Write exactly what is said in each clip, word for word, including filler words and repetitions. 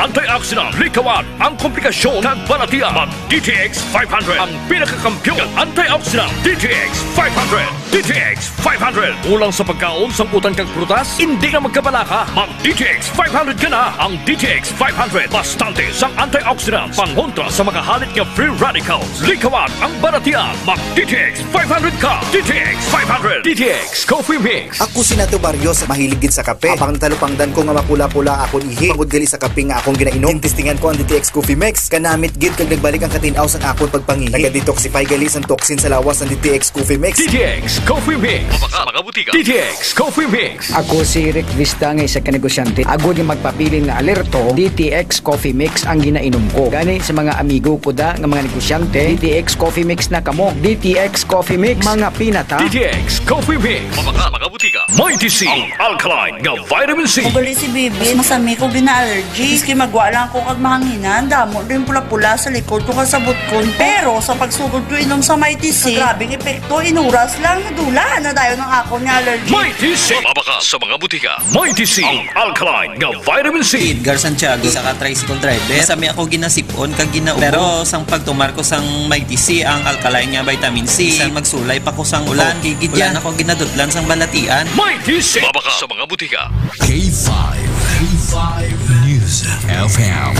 antioxidant, likawan ang komplikasyon kag balatian. Mag D T X five hundred, ang pinakakampiyon nga antioxidant. D T X five hundred, D T X five hundred. Kulang sa pagkaon sang utan kag prutas? Hindi na magkabalaka. Mag D T X five hundred ka na. Ang D T X five hundred, bastante sang antioxidants, pangontra sa mga halit nga free radicals. Likawan ang balatian. Mag D T X five hundred ka. D T X five hundred. D T X Coffee Mix. Ako si Nato Barrios, mahilig gid sa kape. Apang natalupangdan ko nga mapula-pula akon ihi tungod gali sa kape nga akong ginainom. Testingan ko ang D T X Coffee Mix. Kanamit gid kag nagbalik ang katin-aw sang akon pagpangihi. Naga-detoxify gali sang toxin sa lawas ang D T X Coffee Mix. D T X Coffee Mix. Mabaka, mga butika. D T X Coffee Mix. Ako si Rick Vista nga isa ka negosyante. Agod nga magpabilin nga alerto, D T X Coffee Mix ang ginainom ko. Gani sa mga amigo ko da nga mga negosyante, D T X Coffee Mix na kamo. D T X Coffee Mix, mga pinata. D T X Coffee Mix. Mabaka, mga butika. Mighty C, ang alkaline nga vitamin C. Ugali si Bibi, masami ko gina-allergy. Maski magwa lang ko kag mahanginan, damo din pula-pula sa likod ko kag sa butkon ko. Pero sa pagsugod ko inom sa Mighty C, grabe ang epekto, inuras lang, nadula na dayon ang akon nga allergy. Mighty C. Mabaka sa mga butika. Mighty C, ang alkaline nga vitamin C. Edgar Santiago, isa ka tricycle driver. Masami ako ginasipon kag ginaubo. Pero sang pagtumar ko sang Mighty C, ang alkaline nga vitamin C, bisan magsulay pa ko sang ulan, okay gid yan. Wala na ko ginadutlan sang balatian. Mighty C. Mabaka sa mga butika. K five, K five News F M,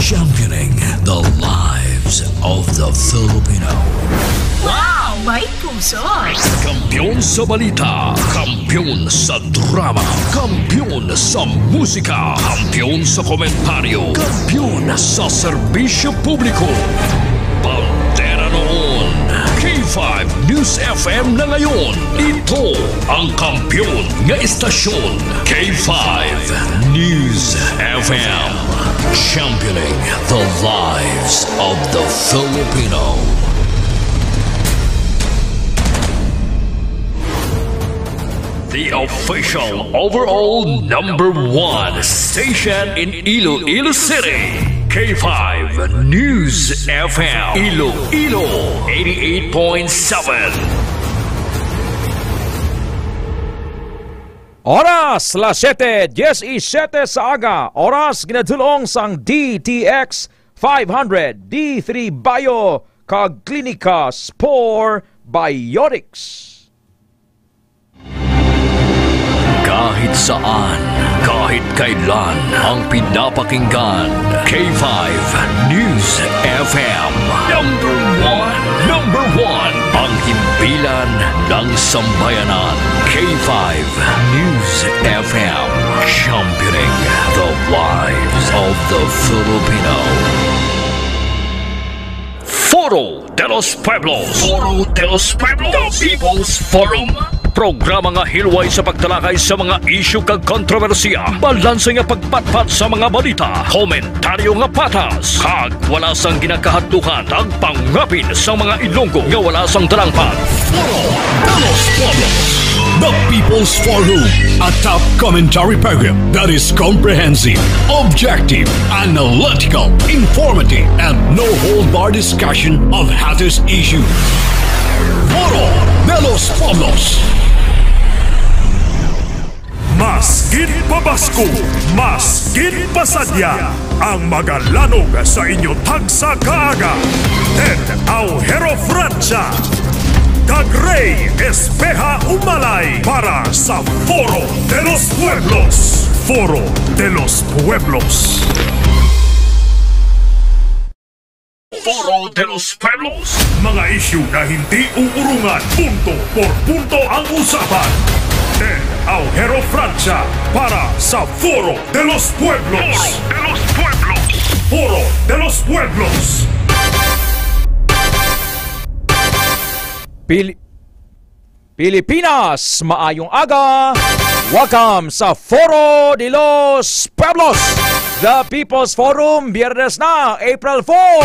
championing the lives of the Filipino. Wow! May puso! Kampiyon sa balita, kampiyon sa drama, kampiyon sa musika, kampiyon sa komentaryo, kampiyon sa serbisyo publiko. Bandera noon, K five News F M na ngayon. Ito ang kampiyon nga istasyon, K five News F M. Championing the lives of the Filipino. The official overall number one station in Iloilo City, K five News F M, Iloilo, eighty-eight point seven. Oras, las siete diecisiete sa aga, oras ginadul-ong sang D T X five hundred, D three Bio, kag Klinika Spore Biotics. Kahit saan, kahit kailan, ang pinapakinggan, K five News F M. Number one, number one, ang himpilan ng sambayanan, K five News F M, championing the lives of the Filipino. Foro de los Pueblos. Foro de los Pueblos. The People's Forum. Programa nga hilway sa pagtalakay sa mga isyu kag kontrobersiya, balanse nga pagpatpat sa mga balita, komentaryo nga patas, kag wala sang ginakahadlukan, tagpangapin sa mga Ilonggo nga wala sang dalangpan. Foro de los Pueblos, the People's Forum, a top commentary program that is comprehensive, objective, analytical, informative, and no-hold-bar discussion of hottest issues. Foro de los Pueblos. Mas gid pa Pasko, mas gid pa sadya ang magalanog sa inyo tagsa ka aga. Ted Aujero Francia kag Rey Espeha Umalay para sa Foro de los Pueblos. Foro de los Pueblos. Foro de los Pueblos. Mga isyu na hindi uurungan, punto por punto ang usapan. Ted Aujero Francia para sa Foro de los Pueblos. Foro de los Pueblos. Foro de los Pueblos. Pili- Pilipinas, maayong aga. Welcome sa Foro de los Pueblos, the People's Forum, Biyernes na, April four,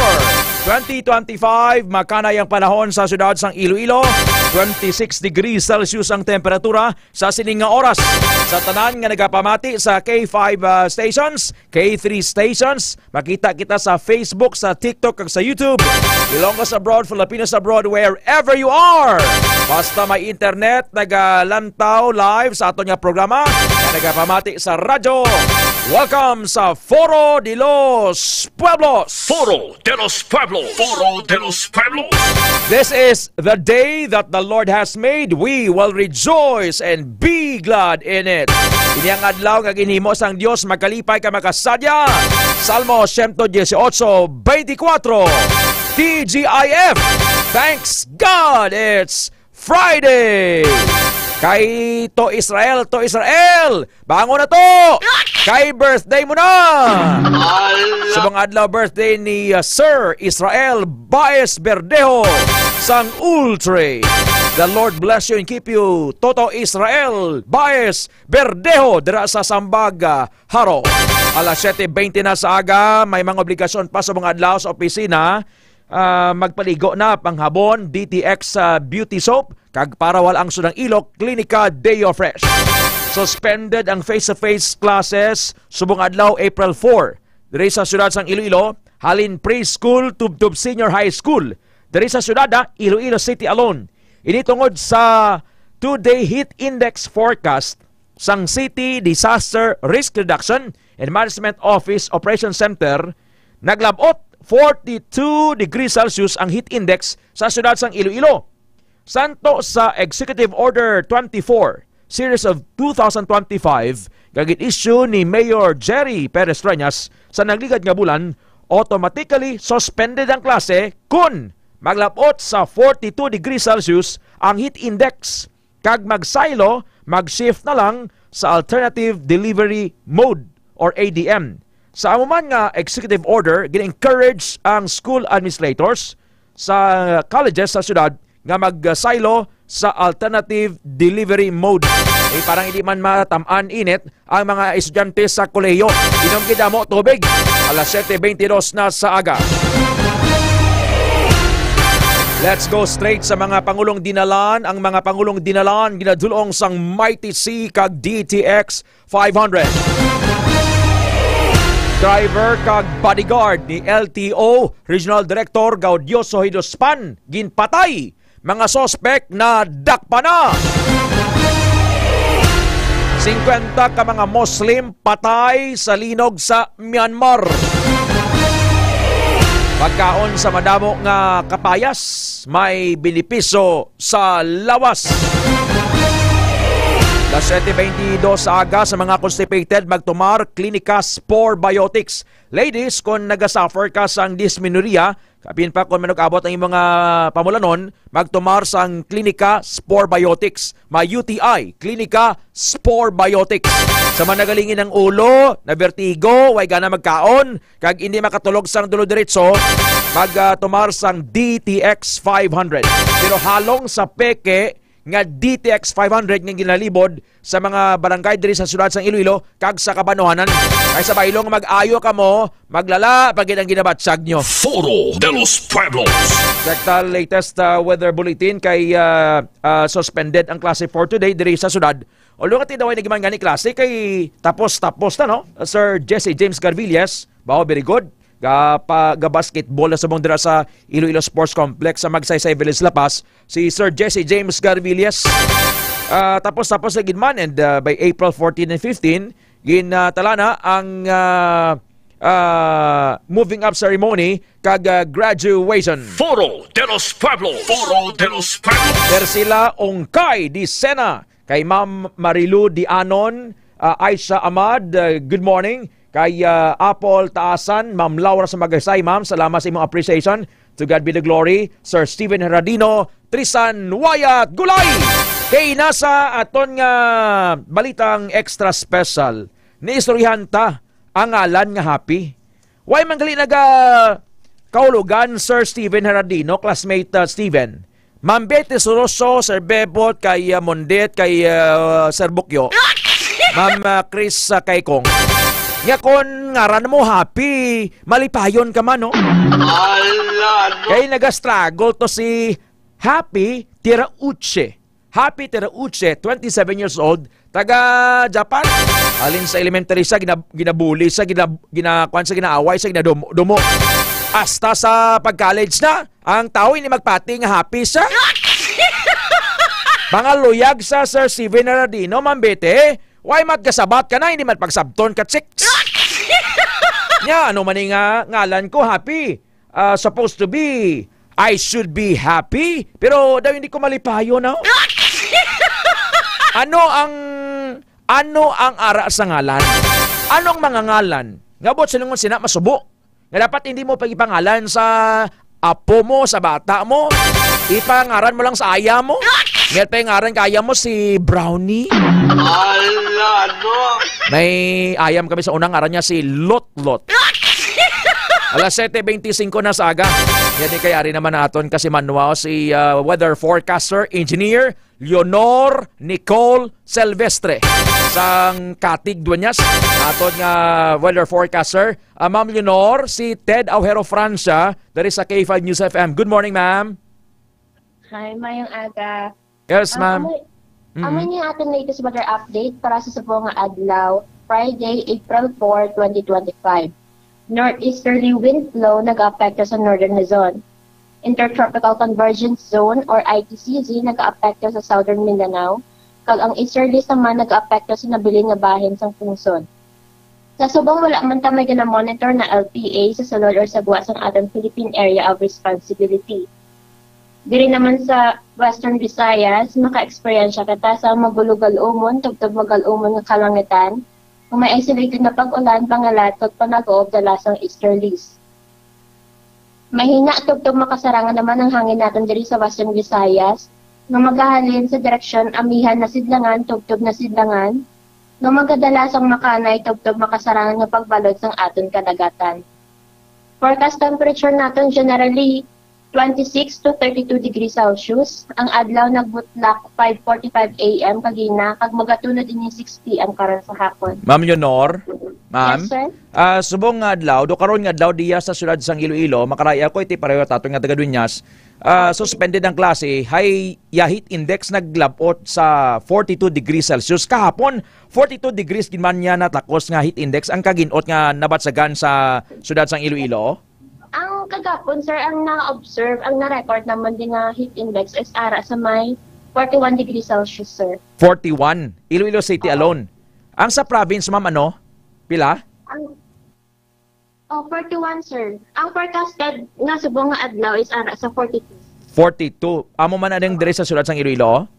twenty twenty-five. Makanay ang panahon sa siyudad sang Iloilo. Twenty-six degrees Celsius ang temperatura sa sining nga oras. Sa tanan nga nagapamati sa K five, ah, stations, K three stations, makita kita sa Facebook, sa TikTok, kag sa YouTube. Ilonggos abroad, Filipinos abroad, wherever you are. Basta may internet, nagalantaw live sa aton nga programa, nga nagapamati sa radyo. Welcome sa Foro de los Pueblos! Foro de los Pueblos! Foro de los Pueblos! This is the day that the Lord has made. We will rejoice and be glad in it. Ini ang adlaw nga ginhimo sang Dios, magkalipay ka, makasadya. Salmo siyento dieciocho, veinticuatro. T G I F. Thanks God it's Friday. Kay to Israel, to Israel, bangon na to. Kay birthday mo na. Ala. Subong adlaw birthday ni, uh, Sir Israel Baez Verdejo sang Ultre. The Lord bless you and keep you, Toto Israel Baez Verdejo, dira sa Sambag, uh, Jaro. Alas siyete bente na sa aga, may mga obligasyon pa subong adlaw sa opisina. Ah, magpaligo na, panghabon, D T X, ah, beauty soap, kag para wala ang sudang ilok, Clinica Deo Fresh. Suspended ang face-to-face classes subong adlaw, April four, diri sa siyudad sang Iloilo, halin preschool tubtob senior high school, diri sa siyudad, ah, Iloilo City alone. Ini tungod sa two-day heat index forecast sang City Disaster Risk Reduction and Management Office Operation Center, naglab-ot forty-two degrees Celsius ang heat index sa siyudad sang Iloilo. Santo sa Executive Order twenty-four, Series of two thousand twenty-five, nga gin-issue ni Mayor Jerry Perez Treñas sa nagligad nga bulan, automatically suspended ang klase kon maglab-ot sa forty-two degrees Celsius ang heat index, kag mag-silo, mag-shift na lang sa alternative delivery mode or A D M. Sa amo man nga executive order, gin-encourage ang school administrators sa colleges sa syudad nga mag-silo sa alternative delivery mode. Eh, parang hindi man matam-an init ang mga estudyante sa kolehiyo. Inom gid amo tubig. Alas siyete bentidós na sa aga. Let's go straight sa mga pangulong dinalan. Ang mga pangulong dinalan ginadulong sang Mighty C kag D T X five hundred. Driver kag bodyguard ni L T O Regional Director Gaudioso Hidospan ginpatay. Mga suspek nadakpan na. Singkwenta ka mga Muslim patay sa linog sa Myanmar. Pagkaon sa madamo nga kapayas may benepisyo sa lawas. Alas siyete bentidós sa aga, sa mga constipated, magtumar Clinica Spore Biotics. Ladies, kung nagasuffer ka sang dysmenorrhea, kapin pa kung manug-abot ang imong, ah, pamulanon, magtumar sang Clinica Spore Biotics. May U T I, Clinica Spore Biotics. Sa mga nagalingin ang ulo, na bertigo, way gana magkaon, kag hindi makatulog sang dulo-diretso, mag, ah, tumar sang D T X five hundred. Pero halong sa peke nga D T X five hundred nga ginalibod sa mga barangay diri sa siyudad sang Iloilo kag sa kabanohanan. Kay sa baylo nga mag-ayo kamo, maglala pa gid ang ginabatyag nyo. Foro de los Pueblos. Check ta latest, ah, weather bulletin kay, ah, ah, suspended ang klase for today diri sa siyudad. Although nga tinaway na giman gani klase kay tapos-tapos na, no? Sir Jesse James Garvillas, bao, very good. Ga, pa, ga basketball na subong dira sa Iloilo Sports Complex sa Magsaysay Village, La Paz, si Sir Jesse James Garvillas. Ah, tapos, tapos na gid man, and, ah, by April fourteen and fifteen, gin, ah, tala na ang, ah, ah, moving up ceremony kag, ah, graduation. Foro de los Pueblos. Foro de los Pueblos. Persila Ongkay Dicena, kay Ma'am Marilu Dianon, ah, Aisha Ahmad, ah, good morning. Kay, ah, Apple Taasan, Ma'am Laura sa Magaysay, ma'am, salamat sa imong appreciation. To God be the glory. Sir Steven Heradino, Trisan Wyatt Gulay. Kay nasa aton nga balitang extra special, niistoryahan ta ang ngalan nga Happy. Why man gali naga kaulugan, Sir Steven Heradino, classmate, uh, Steven? Ma'am Betty Soroso, Sir Bebot, kay, uh, Mondit, kay, uh, Sir Bukyo. Ma'am, uh, Chris, uh, kay Kong. Nga kon ngaran mo Happy, malipayon ka man, no? Ala, no? Kay naga-struggle to si Happy Tirauchi. Happy Terauchi, twenty-seven years old, taga Japan. Halin sa elementary siya, gina-, ginabuli siya, gina-, gina-, kuwan siya, ginaaway siya, ginadumo-dumo. Hasta sa pag-college na, ang tao hindi magpati nga happy siya. Mga luyag sa Sir Steven Radino, Ma'am Betty, why mat gasabat ka na, hindi man pagsabton ka, chicks? Nya, ano man nga ngalan ko, Happy? Ah, supposed to be, I should be happy, pero daw hindi ko malipayon, no? Ano ang, ano ang ara sa ngalan? Anong mga ngalan? Nga buot silingon sina masubo? Nga dapat hindi mo pag-ipangalan sa apo mo, sa bata mo. Ipangaran mo lang sa aya mo. Ngayon pa yung ngaran ka aya mo si Brownie. Ala, no? May ayam kami sa unang ngaran niya si Lotlot. Alas sete beintisinko na sa aga. Yan, kay ari naman naton kasi manual si, ah, weather forecaster, engineer, Leonor Nicole Silvestre sang Katig Dueñas, aton nga weather forecaster. Ah, Ma'am Leonor, si Ted Aujero Francia, dari sa K five News F M. Good morning, ma'am. Hi, mayong aga. Yes, Ang ma'am. amo, Mm. amo ni aton latest weather update para sa subong nga adlaw, Friday, April four, twenty twenty-five. Northeasterly wind flow nag-aapekto sa Northern Luzon. Intertropical Convergence Zone or I T C Z nag-aapekto sa Southern Mindanao, kag ang easterly naman nag-aapekto sa nabilin nga bahin sang pungsod. Sa subong wala man ta may gina-monitor na L P A sa sulod or sa gwa sang aton Philippine Area of Responsibility. Diri naman sa Western Visayas, maka-eksperyensya kita sa magulo-galumon tubtob magalumon nga kalangitan, nga may isolated na pag-ulan, pangalat, kag panag-uob dala sang easterlies. Mahina tubtob makasarangan naman ang hangin naton diri sa Western Visayas, nga magahalin sa direksyon amihan na sidlangan tubtob na sidlangan, nga magadala sang makanay tubtob makasarangan nga pagbalod sang aton kadagatan. Forecast temperature naton generally twenty-six to thirty-two degrees Celsius. Ang adlaw nagbutlak five forty-five A M kagina kag magatunod ini six P M karon sa hapon. Ma'am Leonor, ma'am, Yes, sir. ah, subong nga adlaw, do karon nga adlaw diya sa siyudad sang Iloilo, makaray ako iti pareho taton nga taga Dueñas. Ah, suspended ang klase, hay ya heat index naglabot sa forty-two degrees Celsius. Kahapon, forty-two degrees gid man niya natakos nga heat index ang kagin-ot nga nabatsagan sa siyudad sang Iloilo. Ang kagapon, sir, ang na-observe, ang na-record naman din nga heat index is ara sa may forty-one degrees Celsius, sir. Forty-one. Iloilo City Oo. alone. Ang sa province, ma'am, ano? Pila? Ang, oh, forty-one, sir. Ang forecasted nga subong nga adlaw is ara sa forty-two. Forty-two. Amo man anang dire sa siyudad sang Iloilo?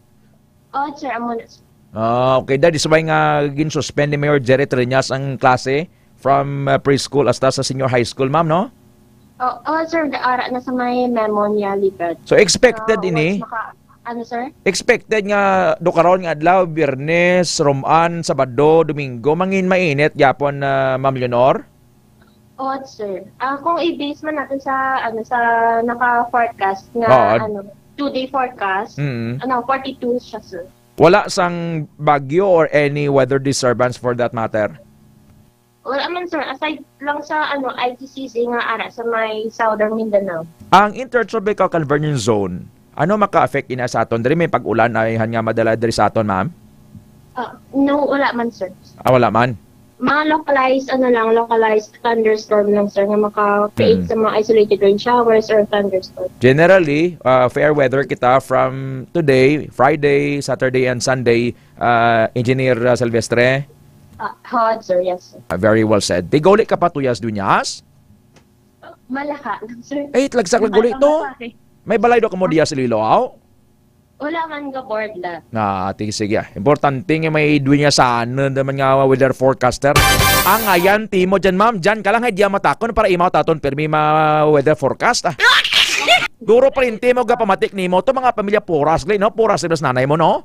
Oh, sir, amo na, sir. Ah, okay. Dahil sabay nga ginsuspend ni Mayor Jerry Triñas ang klase from, uh, preschool hasta sa senior high school, ma'am, no? Oh, oh, sir, ara na sa may memo niya, libet. So, expected Ah, ini? once maka-, ano, sir? Expected nga do karon nga adlaw, Biyernes, Roman, Sabado, Domingo, mangin mainit gyapon, ah, Ma'am Leonor? Oo, sir. Ah, kung i-base man natin sa, ano, sa naka-forecast nga, Oo. ano, two-day forecast, Mm. ano, forty-two siya, sir. Wala sang bagyo or any weather disturbance for that matter? Wala man, sir. Aside lang sa, ano, I T C Z nga ara sa may Southern Mindanao. Ang Intertropical Convergence Zone, ano maka-affect ina sa aton? Diri may pag-ulan ay han nga madala diri sa aton, ma'am? Ah, no, wala man, sir. Ah, wala man? Mga localized, ano lang, localized thunderstorm lang, sir, nga maka-create Mm. sa mga isolated rain showers or thunderstorm. Generally, uh, fair weather kita from today, Friday, Saturday, and Sunday, uh, Engineer, uh, Silvestre? Ah, hot, sir. Yes, sir. Ah, very well said. Tiguli ka pa, Tuyas Dunyas? Malaka lang, sir. Eh, lagsak lang Malaka guli to. pa, eh. May balay do ka mo diya sa Iloilo, aw? Wala man ga board la. Na, ati, sige, ah. Importante nga may dunya sa ano naman nga weather forecaster. Ang ayan, timo dyan, ma'am. Dyan ka lang, hay diya matakon para imaw taton pirmi ma weather forecast, ah. Guro pa rin timo ga pamatik nimo to mga pamilya Poras, gali, no? Poras, gali, nanay mo, no?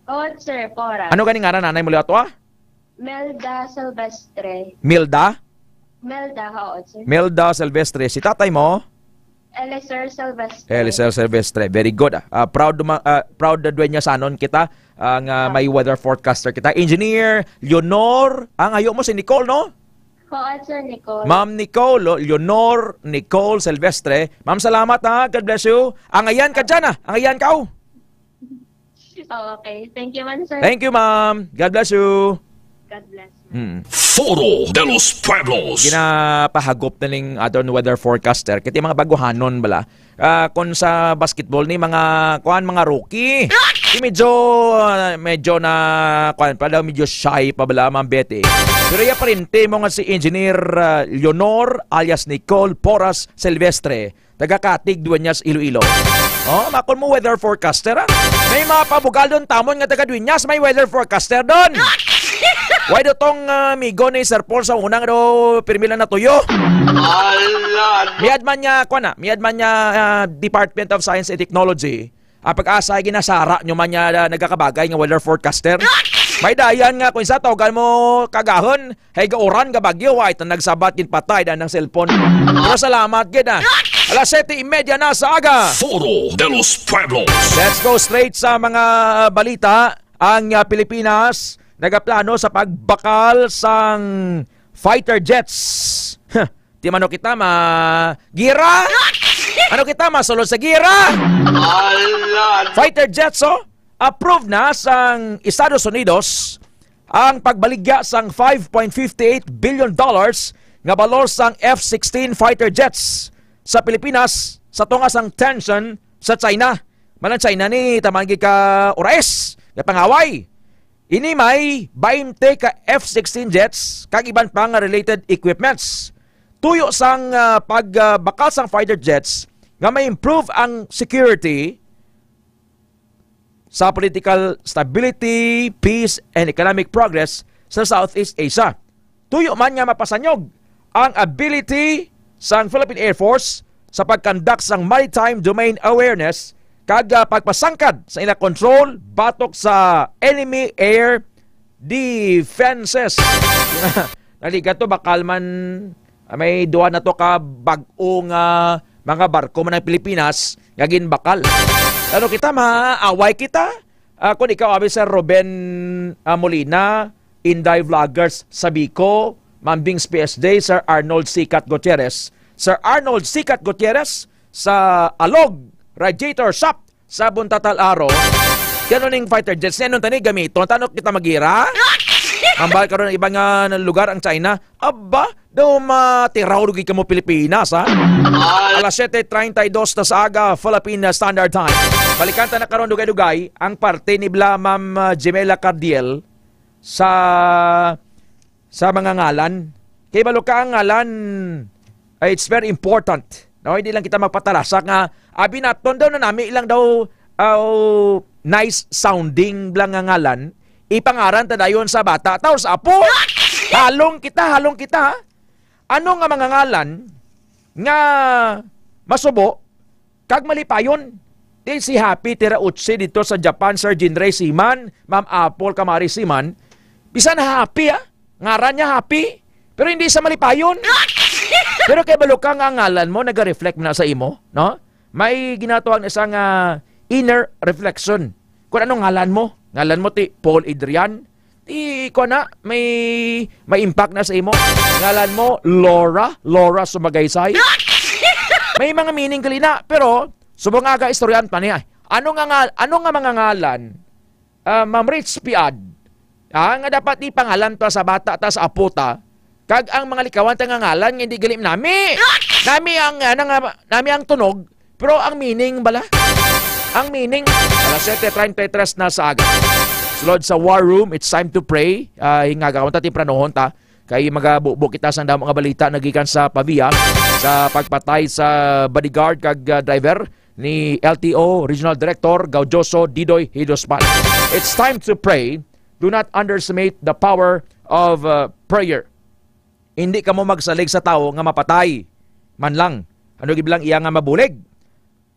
Oh, sir, Poras. Ano gani ngaran nanay mo liwat, ah? Melda Silvestre. Milda? Melda, oo, sir. Melda Silvestre. Si tatay mo? Eliezer Silvestre. Eliezer Silvestre. Very good, ah. Ah, proud ma-, ah, proud na duwenya sanon kita, ah, nga Ah. may weather forecaster kita. Engineer Leonor, ang ayo mo si Nicole, no? Oo, sir, Nicole. Ma'am Nicole, oh, Leonor Nicole Silvestre. Ma'am, salamat, ha. God bless you. Ang ayan ka dyan, ah. Ang ayan ka, oh. Oh, okay. Thank you man, sir. Thank you, ma'am. God bless you. God bless, ma'am. Mm. Foro de los Pueblos. Ginapahagop na ning aton weather forecaster. Kaya mga baguhanon bala. Ah, kung sa basketball ni mga, kuan, mga rookie. Medyo, ah, medyo na, kuwan pa daw, medyo shy pa bala, Ma'am Betty. Pero iya parente mo nga si Engineer, ah, Leonor alias Nicole Porras Silvestre, taga Katig, Dueñas, Iloilo. Oh, makon mo weather forecaster, ah. May mga pabugal doon tamon nga taga Dueñas, may weather forecaster doon. Why do tong, ah, amigo ni Sir Paul sa unang daw pirmi lang natuyo? Ala, no. Miad man niya, kuwan na, miad man niya, ah, Department of Science and Technology. Ang pag-asa ay ginasara nyo man niya na nagkakabagay nga weather forecaster. May dayan nga kung sa tawgan mo kagahon, hay gauran nga bagyo, ay ta nagsabat gid patay na ng cellphone. Pero salamat gid, ah. Alas siyete y media na sa aga. Foro de los Pueblos. Let's go straight sa mga balita. Ang, ah, Pilipinas nagaplano sa pagbakal sang fighter jets. Huh. Di man kita ma-, gira? Ano kita masulod sa gira? Ala! Fighter jets, oh. Approve na sang Estados Unidos ang pagbaligya sang five point fifty eight billion dollars nga balor sang F sixteen fighter jets sa Pilipinas sa tunga sang tension sa China. Malang China ni taman gid ka orais nga pangaway. Ini may baynte ka F sixteen jets kag iban pa nga related equipments. Tuyo sang, ah, pag, ah, bakal sang fighter jets nga may improve ang security sa political stability, peace, and economic progress sa Southeast Asia. Tuyo man nga mapasanyog ang ability sang Philippine Air Force sa pag-conduct sang maritime domain awareness kag, ah, pagpasangkad sa ila control batok sa enemy air defenses. Naligat to, bakal man, ah, may duha na to ka bag-o nga mga barko man ang Pilipinas nga ginbakal. Ano kita, maaway kita? Ah, kung ikaw, abi, Sir Ruben, ah, Molina, Inday Vloggers sa Biko, Ma'am Dings P S J, Sir Arnold Sikat Gutierrez, Sir Arnold Sikat Gutierrez sa Alog Radiator Shop sa Buntatal Aro. Yan ning fighter jets. Yan tani gamiton. Tano kita magira? Hambal karon ang iba nga lugar ang China. Aba, daw matiraw dugi kamo Pilipinas, ha? Alas siete treinta y dos na sa aga, Philippine Standard Time. Balikan ta na karon dugay-dugay ang parte ni bla Ma'am, ah, Jemela Cardiel sa, sa mga ngalan. Kay balo ka ang ngalan, ay, it's very important. No, hindi lang kita magpatalasa nga, abi naton daw na nami lang daw, ah, nice sounding lang nga ngalan, ipangaran ta dayon sa bata, ta sa apo. Halong kita, halong kita, ha? Ano nga mga ngalan nga masubo kag malipayon? Di si Happy Terauchi dito sa Japan, Sir Jinray Siman, Ma'am Apple Kamari Siman. Bisan Happy, ah. Ngaran niya Happy, pero hindi sa malipayon. Pero kay balo ka nga ang ngalan mo, naga-reflect na sa imo, no? May ginatawag na isang, ah, inner reflection. Kung anong ngalan mo, ngalan mo ti Paul Adrian, ti, kuwan na, may, may impact na sa imo. Ngalan mo, Laura, Laura Sumagaysay. May mga meaning gali na, pero subong nga aga istoryahan pa niya. Ano nga, nga, ano nga mga ngalan, ah, Ma'am Rich Piad, ah, nga dapat ipangalan ta sa bata ta, sa apo ta, kag ang mga likawan ta nga ngalan nga hindi gali nami. Nami ang, ah, nang, ah, nami ang tunog, pero ang meaning bala? Ang meaning, alas siete treinta y tres na sa aga. Sulod sa War Room, it's time to pray. Ah, hingaga ta, tempranohon ta. Kay magabubo kita sang damo nga balita nagikan sa Pavia sa pagpatay sa bodyguard kag, ah, driver ni L T O Regional Director Gaudioso Didoy Hidospan. It's time to pray. Do not underestimate the power of, uh, prayer. Hindi kamo magsalig sa tawo nga mapatay man lang. Ano gid lang iya nga mabulig?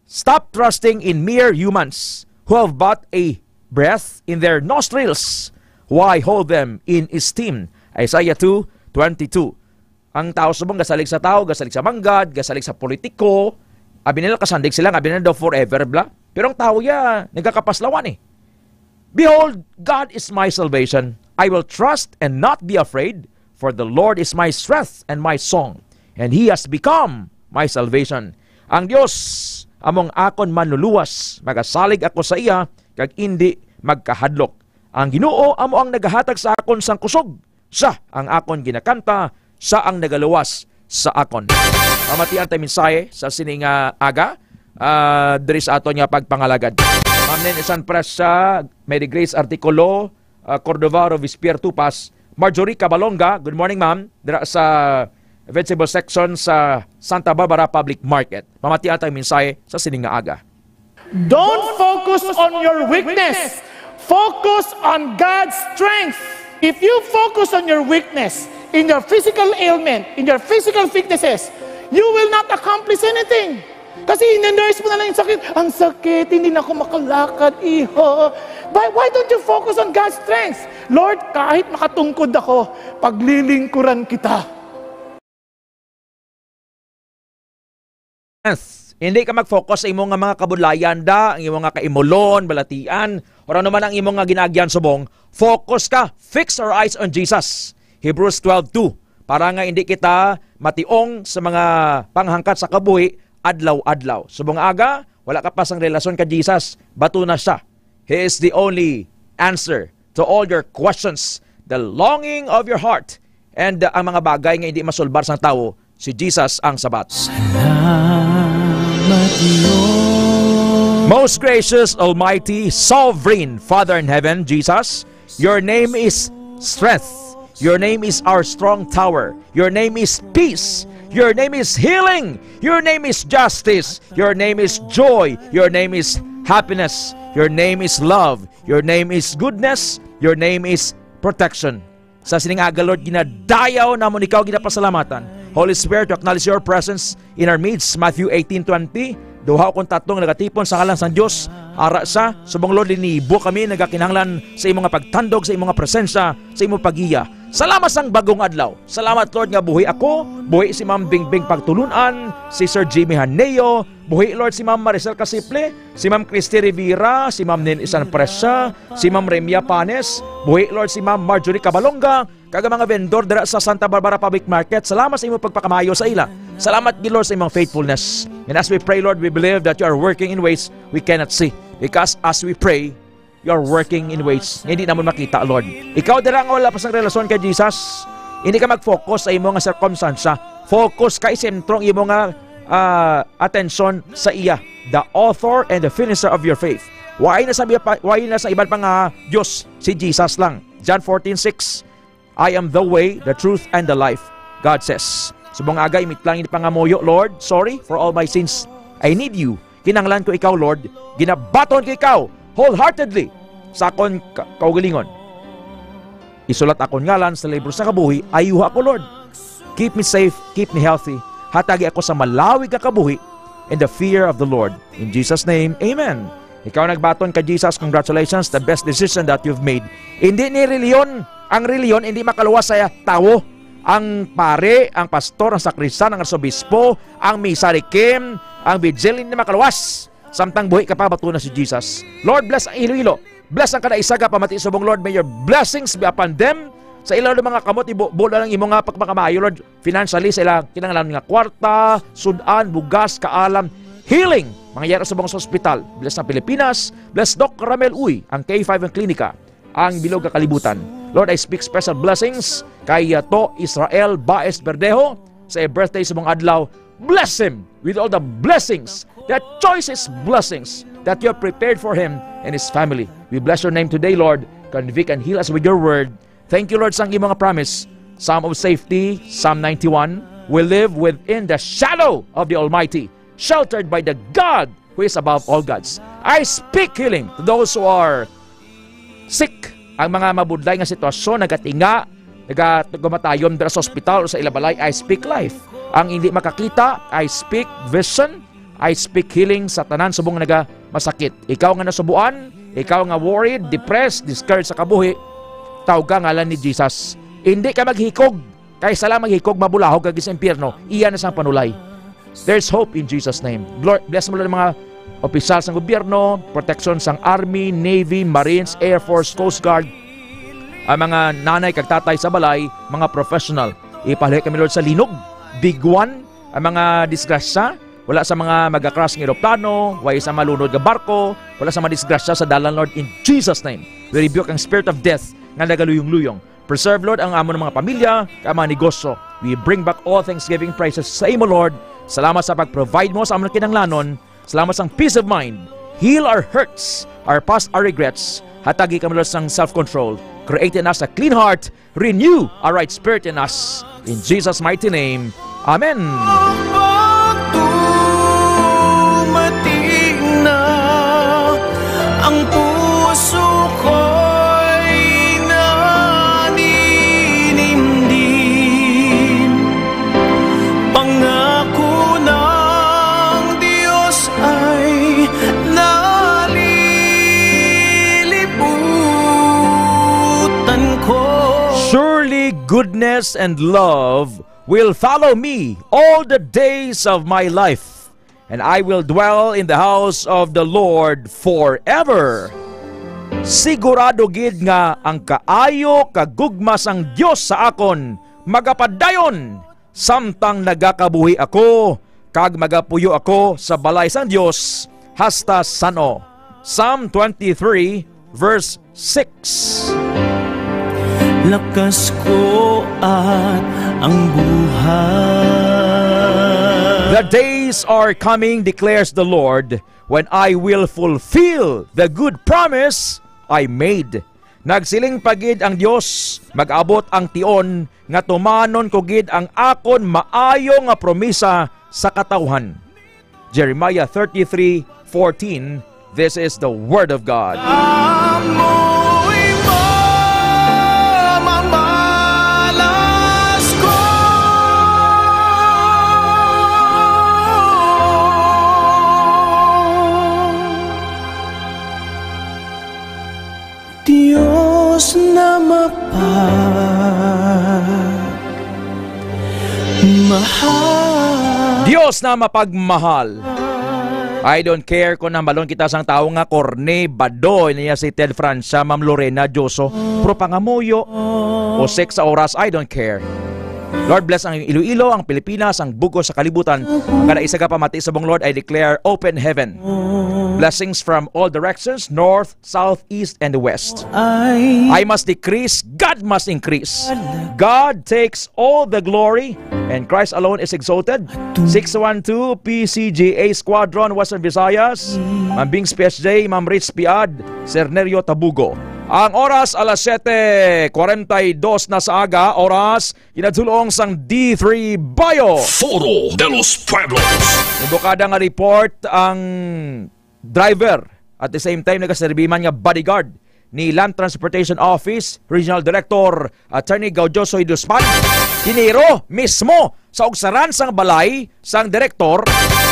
Stop trusting in mere humans who have but a breath in their nostrils. Why hold them in esteem? Isaiah two twenty-two. Ang tawo subong gasalig sa tawo, gasalig sa manggad, gasalig sa politiko. Abi nila kasandig sila, abi nila daw forever bla. Pero ang tawo ya nagakapaslawan eh. Behold, God is my salvation. I will trust and not be afraid, for the Lord is my strength and my song, and He has become my salvation. Ang Dios amo ang akon manluluwas, magasalig ako sa iya, kag indi magkahadlok. Ang Ginoo amo ang nagahatag sa akon sang kusog, siya ang akon ginakanta, siya ang nagaluwas sa akon. Pamatian ta mensahe sa sini nga aga, ah, diri sa aton nga pagpangalagad. Nen Isan Presa, Mary Grace Articulo, uh, Cordovaro Vispier Tupas, Marjorie Cabalonga, good morning, ma'am, dira sa vegetable section sa Santa Barbara Public Market. Mamatian tang mensahe sa sining nga aga. Don't focus on your weakness. Focus on God's strength. If you focus on your weakness, in your physical ailment, in your physical weaknesses, you will not accomplish anything. Kasi ina-nurse mo na lang yung sakit. "Ang sakit, hindi na ako makalakad, iho." But why don't you focus on God's strength? "Lord, kahit makatungkod ako, paglilingkuran kita." Yes. Hindi ka mag-focus sa imo nga mga kabudlayan, da, ang imo nga kaimulon, balatian, or ano man ang imo nga ginaagyan subong. Focus ka. Fix our eyes on Jesus. Hebrews twelve two. Para nga hindi kita mationg sa mga panghangkat sa kabuhi adlaw-adlaw. Subong aga, wala ka pa sang relasyon ka Jesus, bato na siya. He is the only answer to all your questions, the longing of your heart, and, uh, ang mga bagay nga hindi masulbar sang tawo, si Jesus ang sabat. Salamat, Dios. Most gracious, almighty, sovereign Father in heaven, Jesus, your name is strength. Your name is our strong tower. Your name is peace. Your name is healing. Your name is justice. Your name is joy. Your name is happiness. Your name is love. Your name is goodness. Your name is protection. Sa sining aga, Lord, ginadayaw namon ikaw, ginapasalamatan. Holy Spirit, we acknowledge your presence in our midst. Matthew eighteen twenty, duha ukon tatlo nga nagatipon sa ngalan sang Dios, ara sa subong, Lord, linibo kami, nagakinahanglan sa imo nga pagtandog, sa imo nga presensya, sa imo paggiya. Salamat sang bagong adlaw. Salamat, Lord, nga buhi ako, buhi si Ma'am Bingbing Pagtulun-an, si Sir Jimmy Haneo, buhi, Lord, si Ma'am Maricel Casiple, si Ma'am Christy Rivera, si Ma'am Nin Isan Presya, si Ma'am Remia Panes, buhi, Lord, si Ma'am Marjorie Cabalonga, kag ang mga vendor dira sa Santa Barbara Public Market. Salamat sa imo pagpakamaayo sa ila. Salamat gid, Lord, sa imong faithfulness. And as we pray, Lord, we believe that you are working in ways we cannot see. Because as we pray, you are working in ways nga hindi namon makita, Lord. Ikaw dira nga wala pa sang relasyon kay Jesus, hindi ka mag-focus sa imo nga sirkumstansya. Focus ka, isentro ang imo nga, ah, atensyon sa iya, the author and the finisher of your faith. Wala na sa, wala na sa iban pa nga Dios, si Jesus lang. John fourteen six, "I am the way, the truth, and the life," God says. Subong aga, imo lang ini pangamuyo, "Lord, sorry for all my sins. I need you. Kinahanglan ko ikaw, Lord. Ginabaton ko ikaw wholeheartedly sa akon ka-, kaugalingon. Isulat akon ngalan sa libro sa kabuhi. Ayuha ko, Lord. Keep me safe, keep me healthy. Hatagi ako sa malawig nga kabuhi in the fear of the Lord. In Jesus' name, amen." Ikaw nagbaton kay Jesus, congratulations, the best decision that you've made. Hindi ni reliyon, ang reliyon hindi makaluwas sa tawo. Ang pare, ang pastor, ang sakristan, ang arsobispo, ang misa rikim, ang vigil, hindi makaluwas. Samtang buhi ka pa, bato na si Jesus. Lord, bless ang Iloilo. Bless ang kada isa nga pamati subong, Lord. May your blessings be upon them. Sa ila, Lord, mga kamot, ibu-, bulo lang imo nga pagmakamaayo, Lord. Financially, sa ila kinahanglan nga kwarta, sud-an, bugas, kaalam, healing. Mga yara subong sa ospital. Bless ang Pilipinas. Bless Doc Ramel Uy, ang K five, ang klinika, ang bilog nga kalibutan. Lord, I speak special blessings kay, uh, To Israel Baez Verdejo sa birthday subong adlaw. Bless him with all the blessings, the choicest blessings that you have prepared for him and his family. We bless your name today, Lord. Convict and heal us with your word. Thank you, Lord, sa imo nga promise. Psalm of safety, Psalm ninety-one, "We live within the shadow of the Almighty, sheltered by the God who is above all gods." I speak healing to those who are sick. Ang mga mabudlay nga sitwasyon, nagatinga, naga-, gumatayon dira sa ospital o sa ila balay, I speak life. Ang hindi makakita, I speak vision. I speak healing sa tanan subong nga naga-, masakit. Ikaw nga nasubuan, ikaw nga worried, depressed, discouraged sa kabuhi, tawga ngalan ni Jesus. Hindi ka maghikog. Kay sa lang maghikog, mabulahog ka sa impyerno. Iya na sang panulay. There's hope in Jesus' name. Glor-, bless mo lang ang mga opisyal sang gobyerno, proteksyon sang Army, Navy, Marines, Air Force, Coast Guard, ang mga nanay kag tatay sa balay, mga professional. Ipalayo kami, Lord, sa linog, biguan, ang mga disgrasya, wala sa mga magakras nga eroplano, wala sa malunod nga barko, wala sa mga disgrasya sa dalan, Lord, in Jesus' name. We rebuke ang spirit of death nga nagaluyong-luyong. Preserve, Lord, ang amon mga pamilya, kag mga negosyo. We bring back all thanksgiving praises sa imo, Lord. Salamat sa pag-provide mo sa amon kinahanglanon. Salamat sa peace of mind. Heal our hurts, our past, our regrets. Hatagi kami, Lord, sang self-control. Create in us a clean heart. Renew a right spirit in us. In Jesus' mighty name, amen. Pagtumati na ang puso ko'y naninimdim. Pangako ng Diyos ay nalilibutan ko. Surely goodness and love will follow me all the days of my life, and I will dwell in the house of the Lord forever. Sigurado gid nga ang kaayo kag gugma sang Dios sa akon magapadayon samtang nagakabuhi ako, kag magapuyo ako sa balay sang Dios hasta san-o. Psalm twenty-three, verse six. Lakas ko at ang buhay. The days are coming, declares the Lord, when I will fulfill the good promise I made. Nagsiling pa gid ang Dios, "Mag-abot ang tion nga tumanon ko gid ang akon maayo nga promisa sa katawhan." Jeremiah thirty-three fourteen. This is the word of God. Amoy mamamalas ko. Dios na mapagmahal. Dios na mapagmahal. I don't care kung namalon kita sang tawo nga korne, badoy niya si Ted Francia, Ma'am Lorena Dioso, pro pangamuyo, o sex sa oras, I don't care. Lord, bless ang Iloilo, ang Pilipinas, ang bugos sa kalibutan. Ang kada isa ka pamati subong, Lord, I declare open heaven. Blessings from all directions, north, south, east, and west. I must decrease, God must increase. God takes all the glory, and Christ alone is exalted. Six one two P C G A Squadron, Western Visayas, Ma'am Bings P S J, Ma'am Rich Piad, Sir Nerio Tabugo. Ang oras, alas siyete kwarenta y dos na sa aga, oras, kinadulong sang D three Bio. Foro de los Pueblos. May bukada nga report ang driver, at the same time nagaserbi man nga bodyguard ni Land Transportation Office Regional Director Attorney Gaudioso Iduspan, tiniro mismo sa ugsaran sang balay sang direktor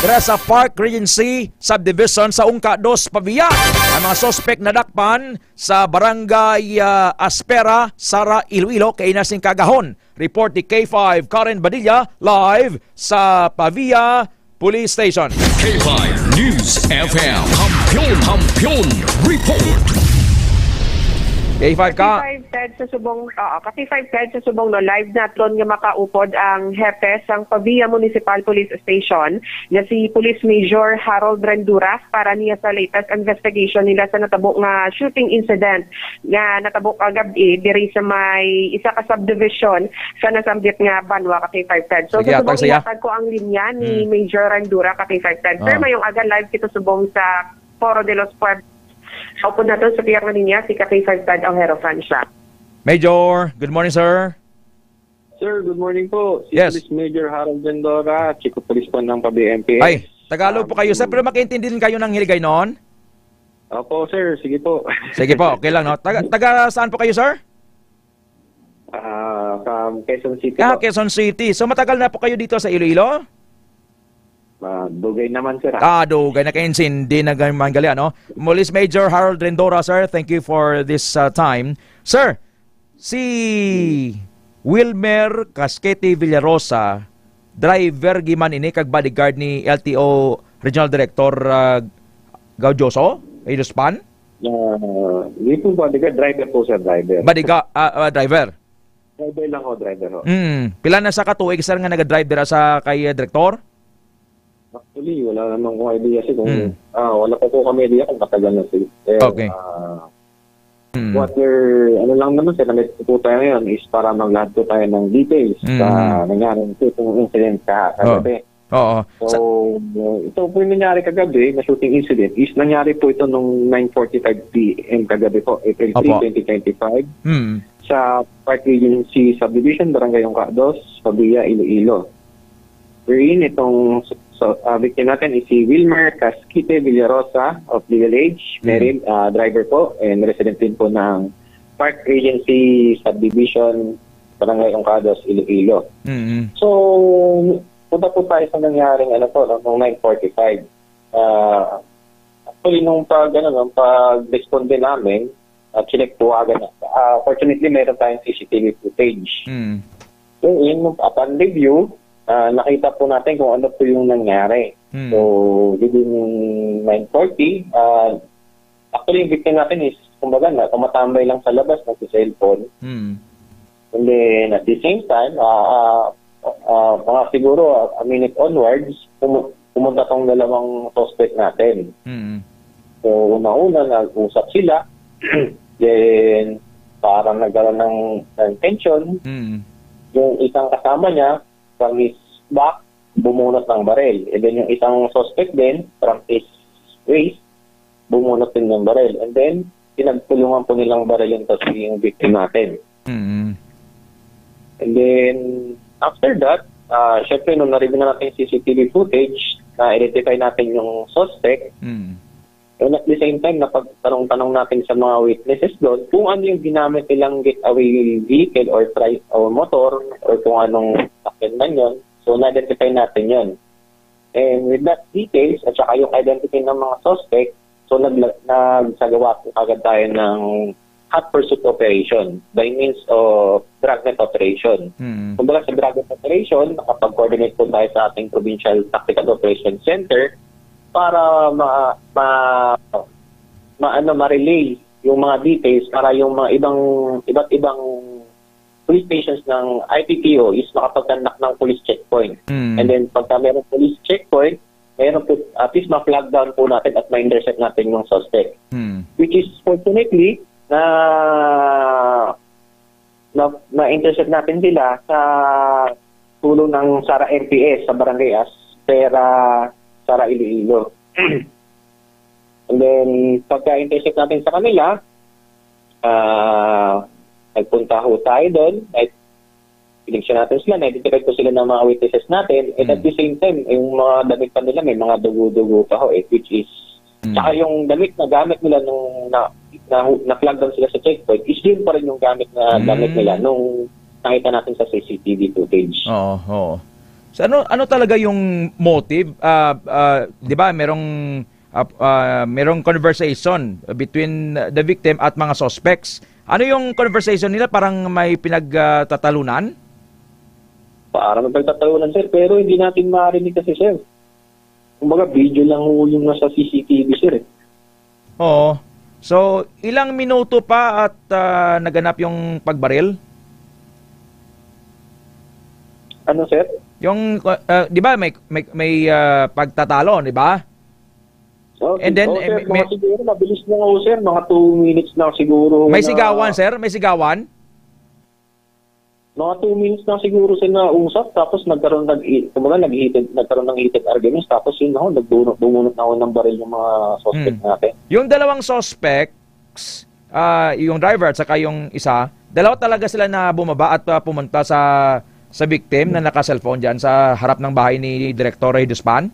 dira sa Park Regency Subdivision sa Ungca Dos, Pavia. Ang mga suspek nadakpan sa Barangay, ah, Aspera, Sara, Iloilo, kaina sing kagahon. Report ni K five Karen Badilla, live sa Pavia Police Station. K five News F M. Kampiyon, Kampiyon Report. K five ka. K five Ted sa subong, oo, ka K five Ted sa subong, no, live naton nga makaupod ang hepe sang Pavia Municipal Police Station, nga si Police Major Harold Rendura, para niya sa latest investigation nila sa natabo nga shooting incident nga natabo kagab-i diri sa may isa ka subdivision sa nasambit nga banwa, ka K five Ted. So, sige, sa subong, ihatag ko ang linya ni, hmm, Major Rendura, ka K five Ted. Sir, ah, mayong aga, live kita subong sa Foro de los Pueblos. Upod naton sa pihak nga linya si ka K five Ted Aujero Francia. Major, good morning, sir. Sir, good morning po. Si, yes, Police Major Harold Vendora, Chief of Police po ng P A B M P S. Ay, Tagalog po kayo, sir, um, pero makaintindi din kayo ng Hiligaynon? Opo, sir. Sige po. Sige po, okay lang, no? Taga, taga saan po kayo, sir? Ah, from Quezon City, ah, po. Quezon City. So, matagal na po kayo dito sa Iloilo? Ah, dugay naman, sir, ah. Ah, dugay. Nakaintindi na gay-, man gali, ano? Police Major Harold Rendora, sir, thank you for this, uh, time. Sir, si Wilmer Casquete Villarosa, driver gid man ini kag bodyguard ni L T O Regional Director, uh, Gaudioso Iduspan? Ah, hindi po bodyguard, driver po, sir, driver. Bodyguard, ah, ah, driver. Driver lang ho, driver ho. Mm. Pila na sa katuig, sir, nga nagadrive dira sa kay, eh, Direktor? Actually, wala naman kong idea, sir, kung, mm, ah, wala pa po kami idea kung matagal na, sir. Eh, okay, ah, mm, what we're, ano lang naman, sir, nandito po tayo ngayon is para maglahad po tayo ng details, mm, sa nangyari po itong incident ka-, oh, kagabi. Oo. So, Sa, uh, ito po yung nangyari kagabi na shooting incident is nangyari po ito nung nine forty-five p m kagabi po, April three, Opo. twenty twenty-five, mm. sa Park Regency Subdivision, Barangay Ungkados, Pabia, Iloilo. Wherein itong so, uh, victim natin is si Wilmer Casquite Villarosa of Legal Age, Mm. married, uh, driver po, and resident din po ng Park Regency Subdivision, Barangay Ungkados, Iloilo. Mm. So, punta po tayo sa nangyaring ano po, no, noong nine forty-five. Ah, actually, nung pag, ano, nung pag-responde namin, at sinek po agad na. Ah, fortunately, meron tayong C C T V footage. Mm. So, yun, upon review, ah, nakita po natin kung ano po yung nangyari. Mm. So, within nine forty, ah, actually, yung victim natin is, kumbaga, na, tumatambay lang sa labas, nagsi-cellphone. Mm. And then, at the same time, ah, ah, ah, mga siguro, ah, a minute onwards, pumu- pumunta tong dalawang suspect natin. Mm. So, una-una, nag-usap sila. Then, parang nagkaroon ng, ng tension. Mm. Yung isang kasama niya, from his back, bumunot ng baril. And then, yung isang suspect din, from his waist, bumunot din ng baril. And then, pinagtulungan po nilang barilin to si yung victim natin. Mm. And then, after that, ah syempre, nung na-review na natin yung C C T V footage, na-identify natin yung suspect, Mm. and at the same time, napagtanong-tanong natin sa mga witnesses doon kung ano yung ginamit nilang getaway vehicle or tri- or motor or kung anong sakyan man yun. So, na-identify natin yun. And with that details at saka yung identity ng mga suspect, so nagla- nagsagawa po agad tayo ng hot pursuit operation by means of dragnet operation. Mm. Kumbaga sa dragnet operation, nakapag-coordinate po tayo sa ating Provincial Tactical Operation Center para ma, ma, ma ano, ma-relay yung mga details para yung mga ibang iba't ibang police stations ng I P P O is makapag-conduct ng police checkpoint. Mm. And then pagka meron police checkpoint, meron po, at least ma-flag down po natin at ma-intercept natin yung suspect. Mm. Which is fortunately na na na-intercept natin sila sa tulong ng Sara M P S sa Barangay Aspera, Sara, Iloilo. And then, pagka-intercept natin sa kanila, ah nagpunta ho tayo doon. Ay, pinigyan natin sila, na-identify ko sila ng mga witnesses natin. And at Mm. the same time, yung mga damit pa nila, may mga dugo-dugo pa ho, eh, which is, Mm. tsaka yung damit na gamit nila nung na, na, na-flag down sila sa checkpoint, is yun pa rin yung gamit na Mm. gamit nila nung nakita natin sa C C T V footage. Oo, oo. So ano ano talaga yung motive? Ah, ah, 'di ba, merong ah, ah, merong conversation between the victim at mga suspects. Ano yung conversation nila? Parang may pinagtatalunan? Para mapagtatawanan, sir, pero hindi natin marinig kasi, sir. Kumbaga, video lang ho yung nasa C C T V, sir, eh. Oo. So, ilang minuto pa at ah, naganap yung pagbaril? Ano, sir? Yung ah, 'di ba, may may, may ah, pagtatalo, 'di ba? Oh, And then, oh, eh, sir, may- mga siguro, mabilis na ho, sir. Mga two minutes na siguro. May na- sigawan, sir? May sigawan? Mga two minutes na siguro sila nausap, tapos nagkaroon, nag kumbaga, nag-heated, nagkaroon ng heated arguments, tapos yun ho, nagbuno-, bumunot na ho ng baril yung mga suspect Hmm. natin. Yung dalawang suspects, ah, yung driver at saka yung isa, dalawa talaga sila na bumaba at ah, pumunta sa sa victim na naka-cellphone diyan sa harap ng bahay ni Direktor Hiduspan?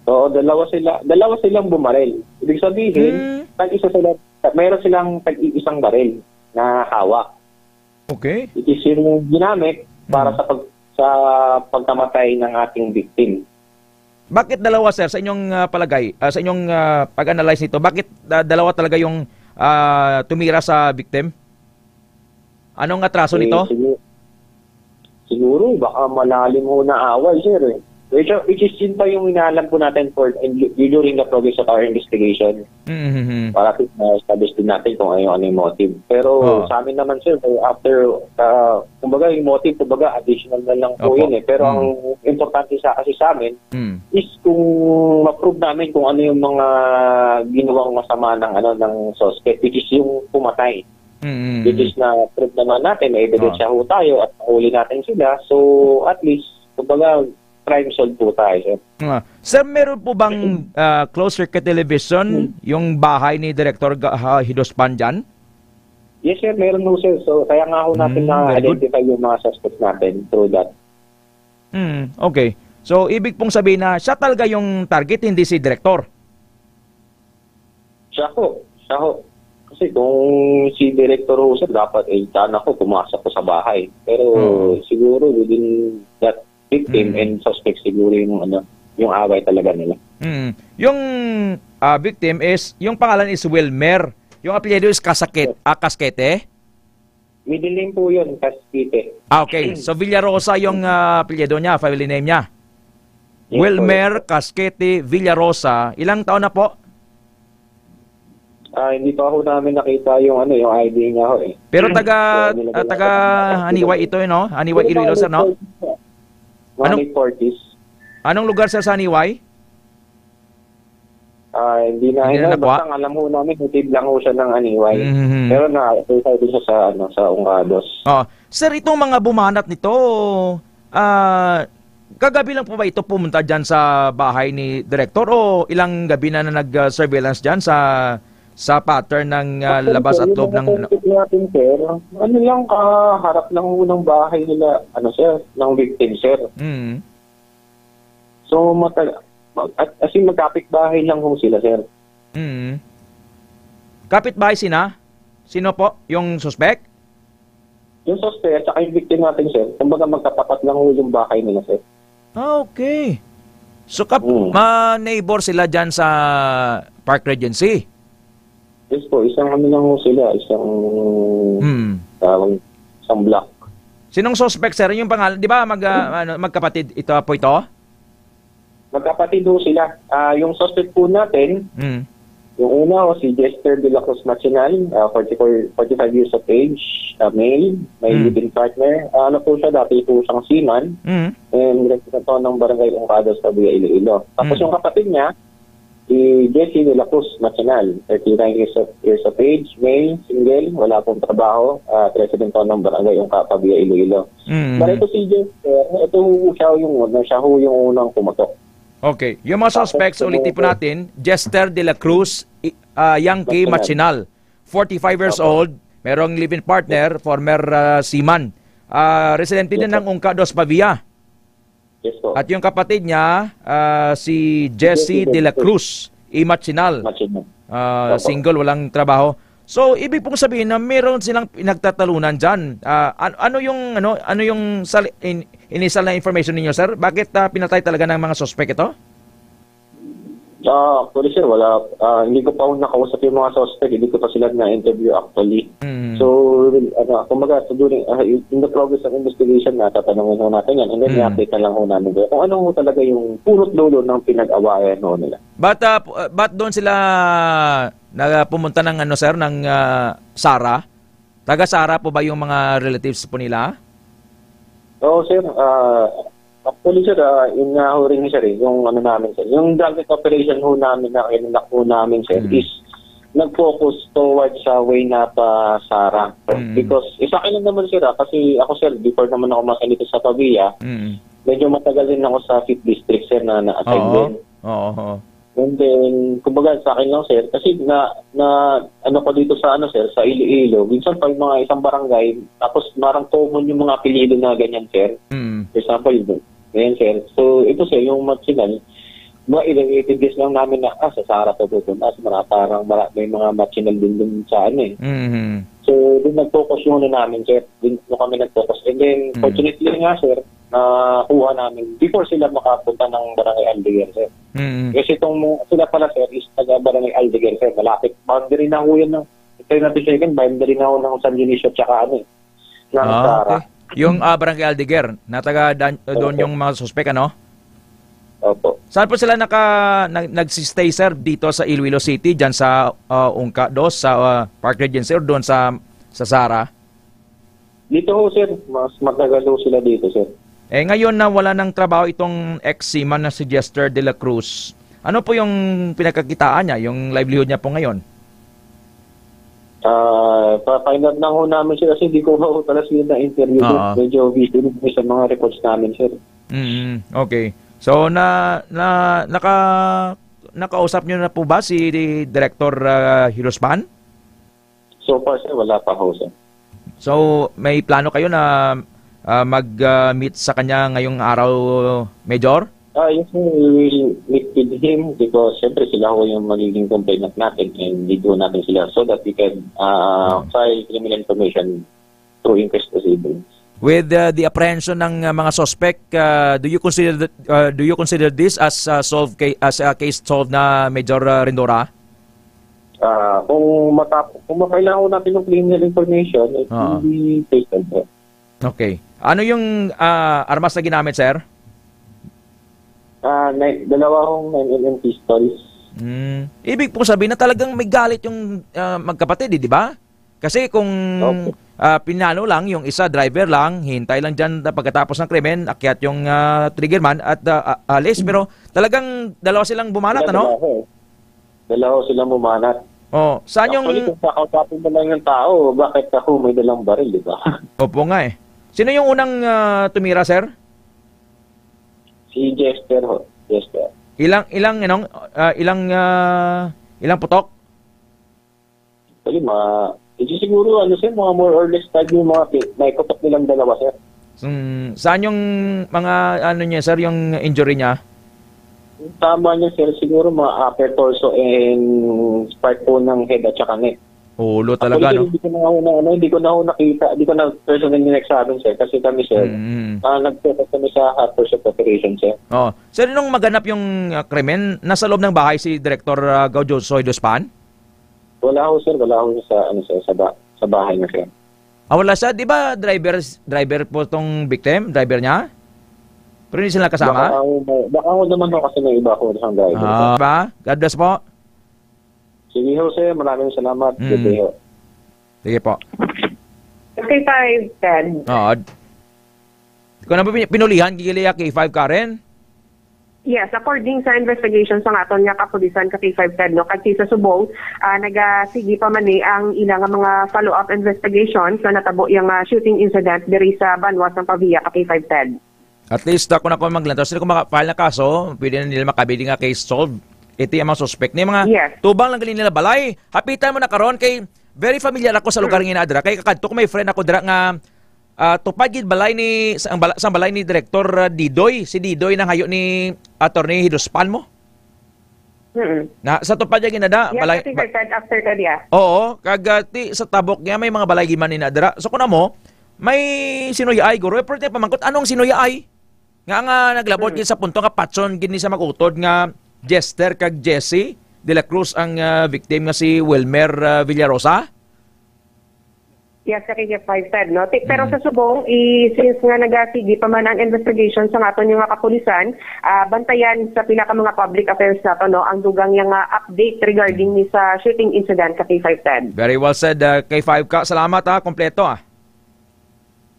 Oo, dalawa sila, dalawa silang bumaril. Ibig sabihin, Hmm. tag-isa sila, mayroon silang tag-iisang baril na hawak. Okay. It is yung ginamit para Hmm. sa pag sa pagkamatay ng ating victim. Bakit dalawa, sir, sa inyong ah, palagay, ah, sa inyong ah, pag-analyze nito, bakit ah, dalawa talaga yung ah, tumira sa victim? Anong atraso Eh, nito? Siguro, siguro, baka malalim ho na away, sir, eh. Which, which is yun pa yung inalam po natin for during the progress of our investigation. Mhm. Para at least ma-establish din natin kung ano yung, ano yung motive. Pero Oo. Sa amin naman, sir, after, ah, kumbaga yung motive, kumbaga additional na lang po Opo. Yun, eh. Pero Mm. Ang importante sa kasi sa amin Mm. is kung ma-prove namin kung ano yung mga ginawang masama ng ano ng suspect, which is yung pumatay. Mm. Which is na-prove naman natin, may ebidensya Oo. ho tayo at nahuli natin sila. So at least, kumbaga, crime solved po tayo, sir. Ah, sir, meron po bang, ah, closed circuit television yung bahay ni Director Ga-, ha, Hidospan dyan? Yes, sir. Meron po, sir. So, kaya nga ho natin Mm, very good. na-identify yung mga suspects natin through that. Mm, okay. So, ibig pong sabihin na siya talaga yung target, hindi si Director? Siya ho. Siya ho. Kasi kung si Director ho, sir, dapat, eh, sana ho pumasok ko sa bahay. Pero Mm. siguro within that victim Mm. and suspect, siguro yung, ano, yung away talaga nila. Mm. Yung, ah, victim is, yung pangalan is Wilmer. Yung apelyido is Kasakit-, ah, Casquete? Middle name po yun, Casquete. Ah, okay. So, Villarosa yung, ah, apelyido niya, family name niya. Yes po, Wilmer yes po. Casquete Villarosa. Ilang taon na po? Ah, hindi pa ho namin nakita yung, ano, yung I D niya ho, eh. Pero taga, So, nilagay ah, lang taga po namin. Haniway ito, eh, no? Haniway, Pero Iloilo, mga sir, no? late forties po. Mga Anong, late forties. Anong lugar, sir, sa Haniway? Ah, hindi na, Hindi na hindi na, nakuha? Basta ang alam ho namin, native lang ho siya ng Haniway. Mhm. Pero na-, residing siya sa, ano, sa Oncados. Oh. Sir, itong mga bumanat nito, ah, kagabi lang po ba ito pumunta dyan sa bahay ni Director o ilang gabi na, na nag-surveillance dyan sa, sa pattern ng, ah, Actually, labas sir, at yung loob mga ng contact natin, sir, ano lang, kaharap lang ho ng bahay nila, ano, sir, ng victim, sir. Mm. So, mata-, mag-, at, as in, magkapit bahay lang ho sila, sir. Mm. Kapit bahay sina? Sino po? Yung suspect? Yung suspect at saka yung victim natin, sir, kumbaga magkatapat lang ho yung bahay nila, sir. Ah, okay. So, kap-, Mm. ma-, neighbor sila dyan sa Park Regency? Yes po, isang ano lang ho sila, isang, Mm. tawag, isang block. Sinong suspect, sir? Yung pangalan, di ba mag-, ah, ano, magkapatid ito po ito? Magkapatid ho sila. Ah, yung suspect po natin, Mm. yung una ho, si Jester de la Cruz Machinal, ah, forty-four, forty-five years of age, ah, male, may Mm. live-in partner. Ah, ano po siya, dati po siyang seaman, Mm. and residente ng barangay Ungkados, Pavia, Iloilo. Tapos Mm. yung kapatid niya, si Jesse de la Cruz Machinal, thirty-nine years of, years of age, male, single, wala pong trabaho, ah, residente ng barangay Ungka, Pavia, Iloilo. Mm. Bale, ito si Jester, ito ho siya yung una, siya ho yung unang pumutok. Okay. Yung mga Tapos suspects, ulitin po sumunod. natin, Jester de la Cruz, i-, ah, Yankee Machinal. Machinal, forty-five years Opo. old, merong live-in partner, former, ah, seaman. Ah, residente Yes, din sir. ng Ungka Dos Pavia. Yes, po. At yung kapatid niya, ah, si Jesse Jesse de la Cruz. Cruz, i Machinal. Machinal. Ah, Opo. single, walang trabaho. So, ibig pong sabihin na meron silang pinagtatalunan dyan. Ah, an-, ano yung, ano, ano yung sal-, in-, initial na information ninyo, sir? Bakit, ah, pinatay talaga ng mga suspek ito? Ah, actually, sir, wala, ah, hindi ko pa nakausap yung mga suspect, hindi ko pa sila na-interview actually. Mm. So, ano, kumbaga, so during, ah, in the progress of investigation, natatanungin ho natin yan. And then, Mm. i-update na lang ho namin kayo kung ano ho talaga yung punot dulo ng pinag-awayan ho nila. But, ah, p-, ah, but doon sila na pumunta ng, ano, sir, ng, ah, Sara? Taga Sara po ba yung mga relatives po nila? Oo, sir. Ah, actually, sir, ah, yun nga ho rin, sir, eh, yung ano namin, sir, yung drug operation ho namin na kinulak ho namin, sir, Mm. is nag-focus towards sa way na pa Sara. Mm. Because, eh, sa akin lang naman, sir, ah, kasi ako, sir, before naman ako masanito sa Pavia, Mm. medyo matagal din ako sa Fifth District, sir, na na-assign Oo. din. Oo, oo. And then, kumbaga, sa akin lang, sir, kasi na, na, ano ko dito sa, ano, sir, sa Iloilo, minsan pag mga isang barangay, tapos parang common yung mga apelyido na ganyan, sir. Mm. For example, yun, ganyan, sir. So, ito, sir, yung Machinal, mga i-, i-guess lang namin na, ah, sa Sara to pupunta, ah, sa mga parang mara-, may mga Machinal din dun sa, ano, eh. Mhm. So, dun nag-focus yung, ano, namin, sir. Dun, dun kami nag-focus. And then, Mm. fortunately nga, sir, nakuha namin before sila makapunta ng Barangay Aldeguer, sir. Mm. Kasi itong mga, sila pala, sir, is taga Barangay Aldeguer, sir. Malapit. Boundary na ho yun ng, ito yung natin second, boundary na ho ng San Dionisio tsaka ano eh, ng Ah, Sara. okay. Yung, ah, Barangay Aldeguer, na taga dan-, doon Opo. yung mga suspek, ano? Opo. Saan po sila naka-, nag-, nagsistay, sir, dito sa Iloilo City, dyan sa, ah, Ungka Dos, sa, ah, Park Regency, or doon sa, sa Sara? Dito ho, sir. Mas matagal ho sila dito, sir. Eh, ngayon na wala ng trabaho itong ex-seaman na si Jester de la Cruz, ano po yung pinagkakitaan niya, yung livelihood niya po ngayon? Ah, pa-find out lang ho namin, sir, kasi hindi ko ho pala sila na-interview, sir. Oo. Medyo busy rin kami sa mga reports namin, sir. Mm, okay. So, na, na, naka, nakausap niyo na po ba si Director, ah, Hiluspan? So far, sir, wala pa ho, sir. So, may plano kayo na, ah, mag, ah, meet sa kanya ngayong araw, Major? Ah, yes, sir. We will meet with him because, siyempre, sila ho yung magiging complainant natin and lead ho natin sila so that we can, ah, Mm. file criminal information through inquest proceedings. With, uh, the apprehension ng, uh, mga suspect, uh, do you consider th-, uh, do you consider this as, uh, solved ca-, as a case solved na, Major, uh, Rindora? Ah, kung matap-, kung mapailangan natin ng criminal information, it Oo. will be taken, sir. Okay. Ano yung, uh, armas na ginamit, sir? Ah, may dalawa akong nine M M pistols. Mm. Ibig pong sabihin na talagang may galit yung, uh, magkapatid, eh, di ba? Kasi kung, Opo. ah, pinano lang, yung isa driver lang, hintay lang dyan na pagkatapos ng krimen, akyat yung, ah, trigger man at, ah, a-, alis. Pero talagang dalawa silang bumanat, Sila ano? dalawa, eh. Dalawa silang bumanat. Oh, saan yung Actually, kung kakausapin mo lang yung tao, bakit ako may dalang baril, di ba? Opo nga eh. Sino yung unang, ah, tumira, sir? Si Jester ho. Jester. Ilang, ilang, anong, ah, ilang, ah, ilang putok? Actually, mga, hindi siguro, ano, sir, mga more or less tag yung mga pi-, may kutok nilang dalawa, sir. Hmm, saan yung mga, ano niya, sir, yung injury niya? Tama niya, sir, siguro mga upper torso and part po ng head at saka neck. Ulo talaga, Actually, no? Hindi ko na ho na, ano, hindi ko na ho nakita, hindi ko na personally na-examine, sir, kasi kami, sir, Mm, mm. ah, nag-focus kami sa hot pursuit operation, sir. Oh. Sir, nung maganap yung, ah, krimen, nasa loob ng bahay si Director, ah, Gaudio Soy Dospan? Wala ho, sir. Wala ho sa, ano, sir, sa ba-, sa bahay na, sir. Ah, wala siya. Di ba driver, driver po tong victim? Driver niya? Pero hindi sila kasama? Baka ho, baka ho naman ho kasi may iba ho sa driver, sir. Ah, ba? God bless po. Sige ho, sir. Maraming salamat. Mm. Good day ho. Sige po. K five, Ted. Oo. Ikaw na ba pin-, pinulihan, Gigilia, K five, Karen? Yes, according sa investigation sa aton nga kapulisan ka K five Ted, no, kag sa subong, ah, nagasigi pa man ni ang ila nga mga follow-up investigations sa natabo yang, ah, shooting incident diri sa banwa sang Pavia ka K five Ted. At least, ako na ko maglantaw. Sila kung maka-file na kaso, pwede na nila makabili nga case solved. Iti ang mga suspect. Ni mga Yes. tubang lang gali nila balay. Hapitan mo na karon kay very familiar ako sa lugar Mm. nga inadra. Kay kakadto ko may friend ako dira nga, ah, tupad gid balay ni, sa, ang bala-, sa balay ni Director, ah, Didoy. Si Didoy nang hayo ni Attorney Hiduspan mo. Mm. Na, sa tupad niya ginada, Yes, balay, kasi ba- said after ka diya. Oo, kag, ah, ti, sa tabok niya may mga balay giman ni nadra. So, kung mo, may sinuyay, guro, eh, pwede pamangkot, anong sinuyay? Nga, nga naglabot Mm. gid sa punto nga patson gid ni sa mag-utod nga Jester kag Jesse de la Cruz ang, ah, victim nga si Wilmer, ah, Villarosa? Yes, sa K F five Ted, no? Ti-, pero Mm. sa subong, i-, since nga nagasigi pa man ang investigation sa aton nga kapulisan, ah, bantayan sa pila ka mga public affairs nato, no, ang dugang yang, ah, update regarding ni sa shooting incident ka K five Ted. Very well said, ah, K five ka. Salamat, ah, kompleto, ah.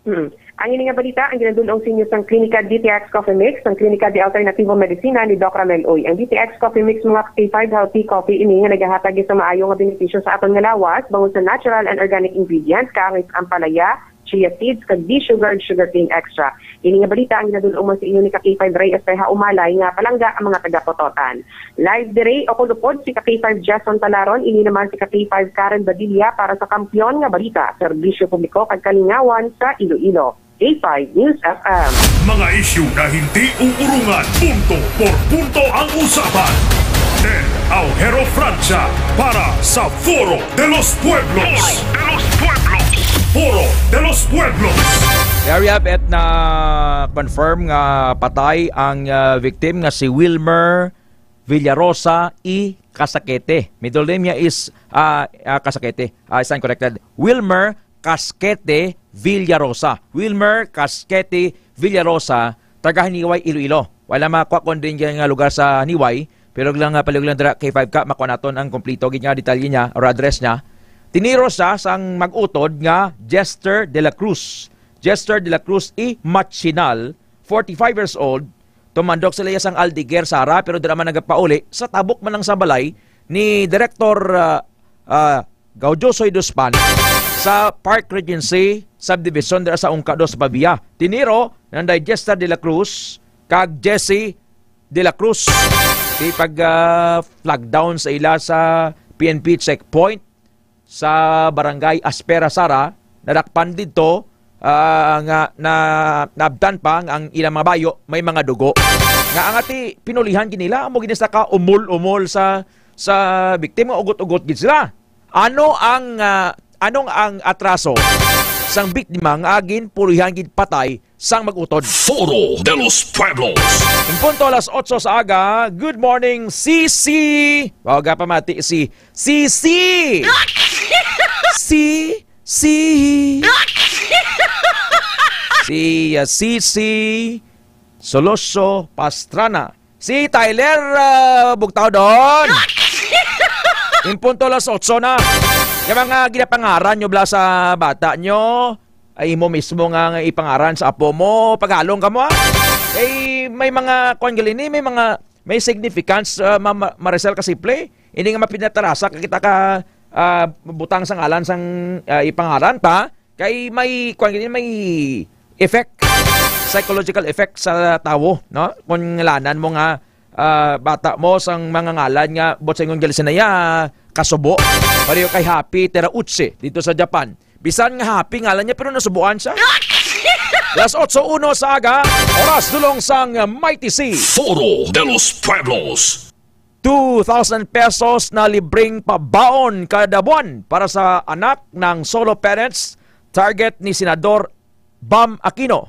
Mm. Ang ini nga balita ang ginadul-ong sa inyo sang Klinika D T X Coffee Mix, sang Klinika de Alternativo Medicina ni Doc Ramel Uy. Ang D T X Coffee Mix, mga K five, healthy coffee ini nga nagahatag sa maayo nga benepisyo sa aton nga lawas, bangod sa natural and organic ingredients, kaangay sa ampalaya, chia seeds, kag de-sugared sugarcane extract. Ini nga balita ang ginadul-ong man sa inyo ni ka K five Ray Espeja Umalay nga palangga ang mga taga-Pototan. Live diri o kulupod si ka K five Jason Talaron, ini naman si ka K five Karen Badilla para sa Kampiyon nga Balita, Serbisyo Publiko kag Kalingawan sa Iloilo. K five News F M. Mga isyu na hindi uurungan, punto por punto ang usapan. Ted Aujero Francia para sa Foro de los Pueblos. Foro de los Pueblos. Foro de los Pueblos. There you have it, na confirm nga patay ang, ah, victim nga si Wilmer Villarosa y Casaquete. Middle name niya is, ah, ah, Casaquete. Ah, stand corrected. Wilmer Casquete Villarosa. Wilmer Casquete Villarosa, taga Haniway, Iloilo. Wala makuha kung diin nga lugar sa Haniway, pero lang, ah, palihog lang dira, K five ka, makuha naton ang kompleto gid nga detalye niya or address niya. Tiniro siya sang mag-utod nga Jester de la Cruz. Jester de la Cruz y Machinal, forty-five years old, Tumandok sila iya sang Aldeguer, Sara, pero dira man nagapauli sa tabok man lang sa balay ni Direktor, ah, ah, Gaudioso Iduspan sa Park Regency Subdivision dira sa Ungka dos, Pavia. Tiniro Nanday Jester de la Cruz, kag Jesse de la Cruz. Di pag, ah, flag down sa ila sa P N P checkpoint sa barangay Aspera Sara, nadakpan didto, ah, nga na, naabtan pa nga ang ilang mga bayo may mga dugo. Nga ang ati pinulihan gid nila, amo gid sa ka umol-umol sa, sa biktima, ugot-ugot gid sila. Ano ang, ah, anong ang atraso sang biktima nga agin pulihan gid patay sang mag-utod? Foro de los Pueblos. Ang punto alas otso sa aga. Good morning, C C. Wa ga pamati si C C. C C. Si, ah, C C Soloso Pastrana. Si Tyler, ah, Bugtaw doon. In punto alas otso na. Yung mga ginapangaran nyo bala sa bata nyo, ay mo mismo nga, nga ipangaran sa apo mo, pagalong ka mo, ha? Eh, may mga, kuwan gali ni, may mga, may significance, ah, ma-, ma-, Maricel Kasiple. Hindi nga mapinatarasa ka kita ka, ah, butang sa ngalan sang, ah, ipangaran ta. Kay may, kuwan gid, may effect, psychological effect sa tawo, no? Kung ngalanan mo nga, ah, bata mo sang mga ngalan nga, but sa ingon gali sinaya, kasubo. Pareho kay Happy Terauchi dito sa Japan. Bisan nga Happy ngalan niya, pero nasubuan siya. Las otso uno sa aga, oras dulong sang Mighty C. Foro de los Pueblos. Two thousand pesos na libreng pabaon kada buwan para sa anak ng solo parents, target ni Senador Bam Aquino.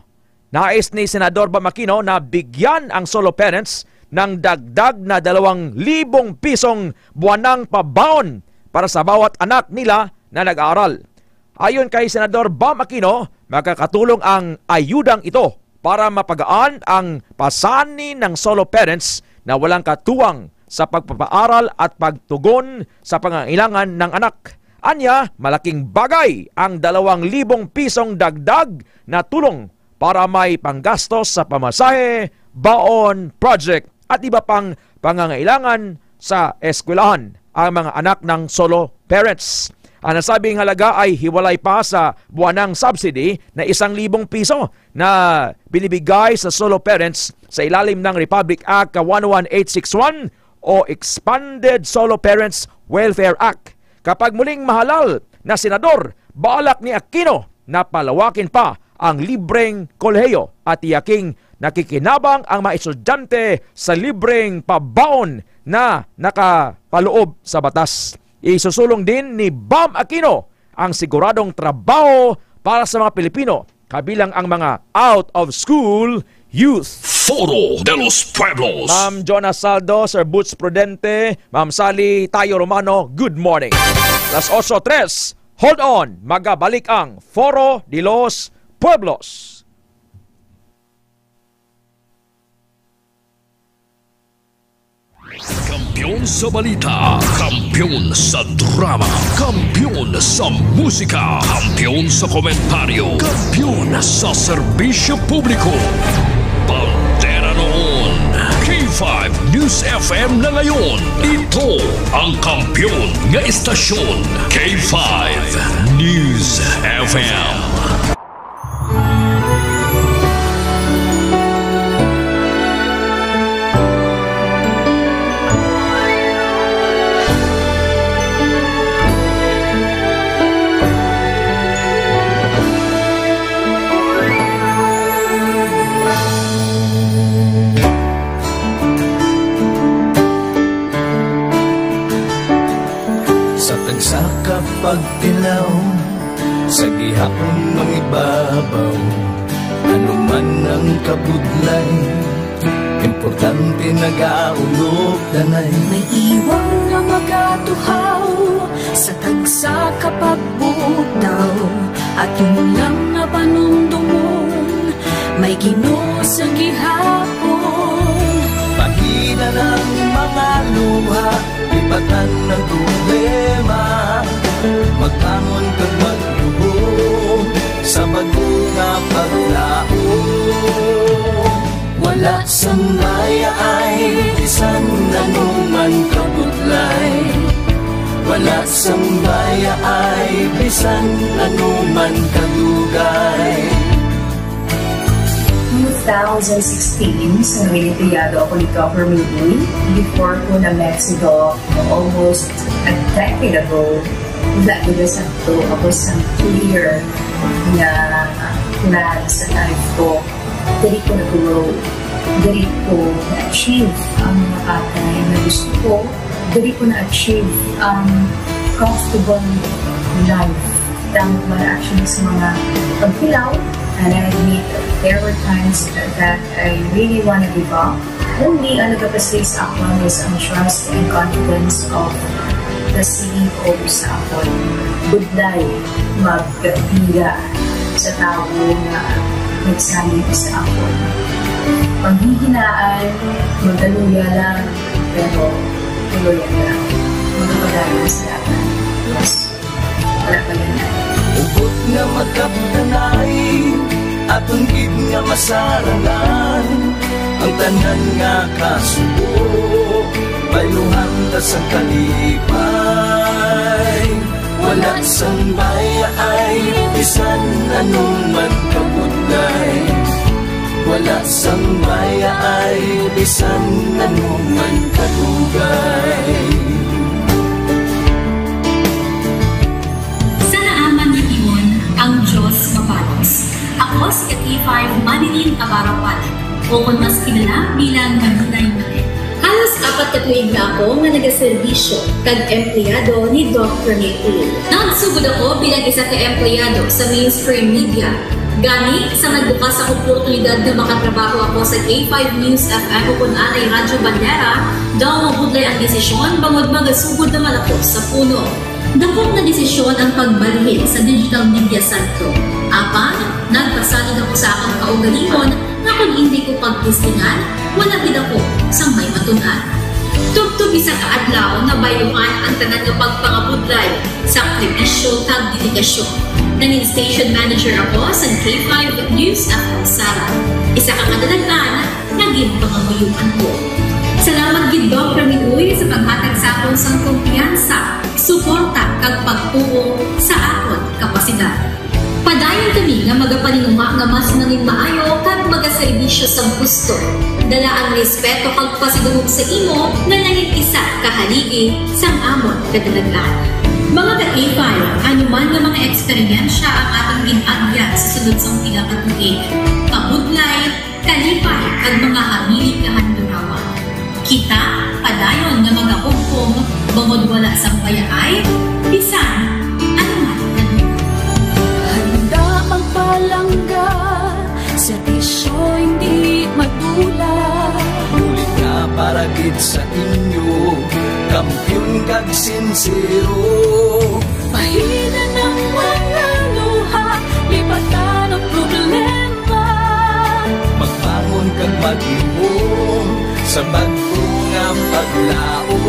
Nais ni Senador Bam Aquino na bigyan ang solo parents ng dagdag na dalawang libong pisong buwanang pabaon para sa bawat anak nila na nag-aaral. Ayon kay Senador Bam Aquino, makakatulong ang ayudang ito para mapagaan ang pasani ng solo parents na walang katuwang sa pagpapaaral at pagtugon sa pangangailangan ng anak. Anya, malaking bagay ang dalawang libong pisong dagdag na tulong para may panggastos sa pamasahe, baon, project, at iba pang pangangailangan sa eskwelahan ang mga anak ng solo parents. Ang nasabing halaga ay hiwalay pa sa buwanang subsidy na isang libong piso na binibigay sa solo parents sa ilalim ng Republic Act one one eight six one o Expanded Solo Parents Welfare Act. Kapag muling mahalal na senador, balak ni Aquino na palawakin pa ang libreng kolehiyo at tiyaking nakikinabang ang mga estudyante sa libreng pabaon na nakapaloob sa batas. Isusulong din ni Bam Aquino ang siguradong trabaho para sa mga Pilipino, kabilang ang mga out of school youth. Foro de los Pueblos. Ma'am Jonah Saldo, Sir Boots Prudente, Ma'am Sally Tayo Romano, good morning. Las otso tres, hold on, magabalik ang Foro de los Pueblos. Kampiyon sa balita, kampiyon sa drama, kampiyon sa musika, kampiyon sa komentaryo, kampiyon sa serbisyo publiko. Bandera noon, K five News F M na ngayon. Ito ang kampiyon nga istasyon, K five News F M. Sa tagsa ka pagtilaw, sa gihapon mangibabaw, ano man ang kabudlay, importante nagaulog danay. May iwang nga magatuhaw sa tagsa ka pagbugtaw, aton lang nga panumdomon, may Ginoo sa gihapon. Pahina ng mga luha, lipatan ng problema, magbangon kag magluhod sa bag-o nga paglaom. Wala sang bayaay bisan anuman kabudlay, wala sang bayaay bisan anuman kadugay. two thousand sixteen, sa nangin-empleyado ako ni Governor Lee, before ko na-met si Doc almost a decade ago, wala gid sakto ako sa clear nga plan sa life ko. Diri ko na-grow, diri ko na-achieve ang mga bagay na gusto ko, diri ko na-achieve ang comfortable life. Tama man actually sa mga pagpilaw, and I admit there were times that I really wanna give up. Only ang nagapasig sa akon is ang trust and confidence of the C E O sa akon. Budlay magkapila sa tawo nga nagsalig sa akon. Panghihinaan, magaluya lang, pero tuloy lang. Magpadayon sa lahat. Yes. Wala pa yun. Hugot nga magkabtanay, aton gid nga masarangan. Ang tanan nga kasubo, bayluhan ta sa kalipay. Wala sang bayaay, bisan ano man kabudlay. Wala sang bayaay, bisan ano man kadugay. Sa naaman nga timon, ang Dios mabalos. Ako si K five Manilin Abarapan, o kon mas kilala bilang Manilay Manilay. Halos apat ka tuig na ako nga nagaserbisyo kag empleyado ni Doc Ramil Uy. Nagsugod ako bilang isa ka empleyado sa mainstream media. Gani, sa nagbukas ang oportunidad nga makatrabaho ako sa K five News F M o kon anay Radyo Bandera, daw mabudlay ang desisyon bangod magasugod naman ako sa puno. Dakop nga desisyon ang pagbalhin sa digital media sentro. Apan, nagpasalig ako sa akon kaugalingon nga kon indi ko pagtistingan, wala gid ako sang may matun-an. Tubtob isa ka adlaw, nabayluhan ang tanan nga pagpangabudlay, sakripisyo kag dedikasyon. Nangin station manager ako sa K five News F M Sara, isa ka kadalagan nga ginpangamuyoan ko. Salamat gid, Doc Ramil Uy, sa paghatag sa akon sang kumpiyansa, suporta, kag pagtuo sa akon kapasidad. Padayon kami nga magapaninguha nga mas nangin maayo kag magaserbisyo sang husto. Dala ang respeto kag pasidungog sa imo nga nangin isa ka haligi sang amon kadalagan. Mga ka-K five, ano man nga mga eksperyensya ang atong gin-agyan sa sulod sang pila ka tuig, kabudlay, kalipay, kag mga hamili kahandurawan. Kita padayon nga magahugpong bangod wala sang bayaay, bisan ano man kadugay. Handa magpalangga, serbisyo hindi madula. Bulig nga para gid sa inyo, kampiyon kag sinsero. Pahina ng mga luha, lipatan ang problema. Magbangon kag maghimom sa bag-o nga paglaom.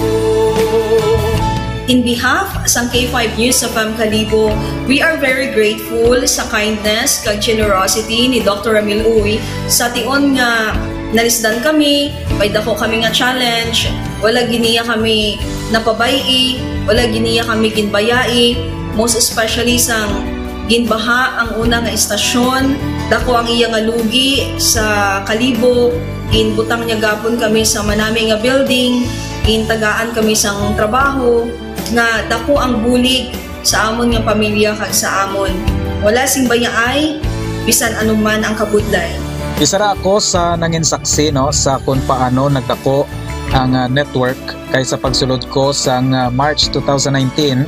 In behalf sang K five News F M Kalibo, we are very grateful sa kindness kag generosity ni Doctor Ramil Uy sa tion nga nalisdan kami, may dako kami nga challenge, wala gid niya kami napabay-i, wala gid niya kami ginbayai, most especially sang ginbaha ang una nga istasyon, dako ang iya nga lugi sa Kalibo, ginbutang niya gapon kami sa manami nga building, gintagaan kami sang trabaho, nga dako ang bulig sa amon nga pamilya kag sa amon. Wala sing bayaay, bisan anuman ang kabudlay. Isa ra ako sa nangin saksi, no, sa kung paano nagdako ang, ah, network, kay sa pagsulod ko sang, ah, March two thousand nineteen,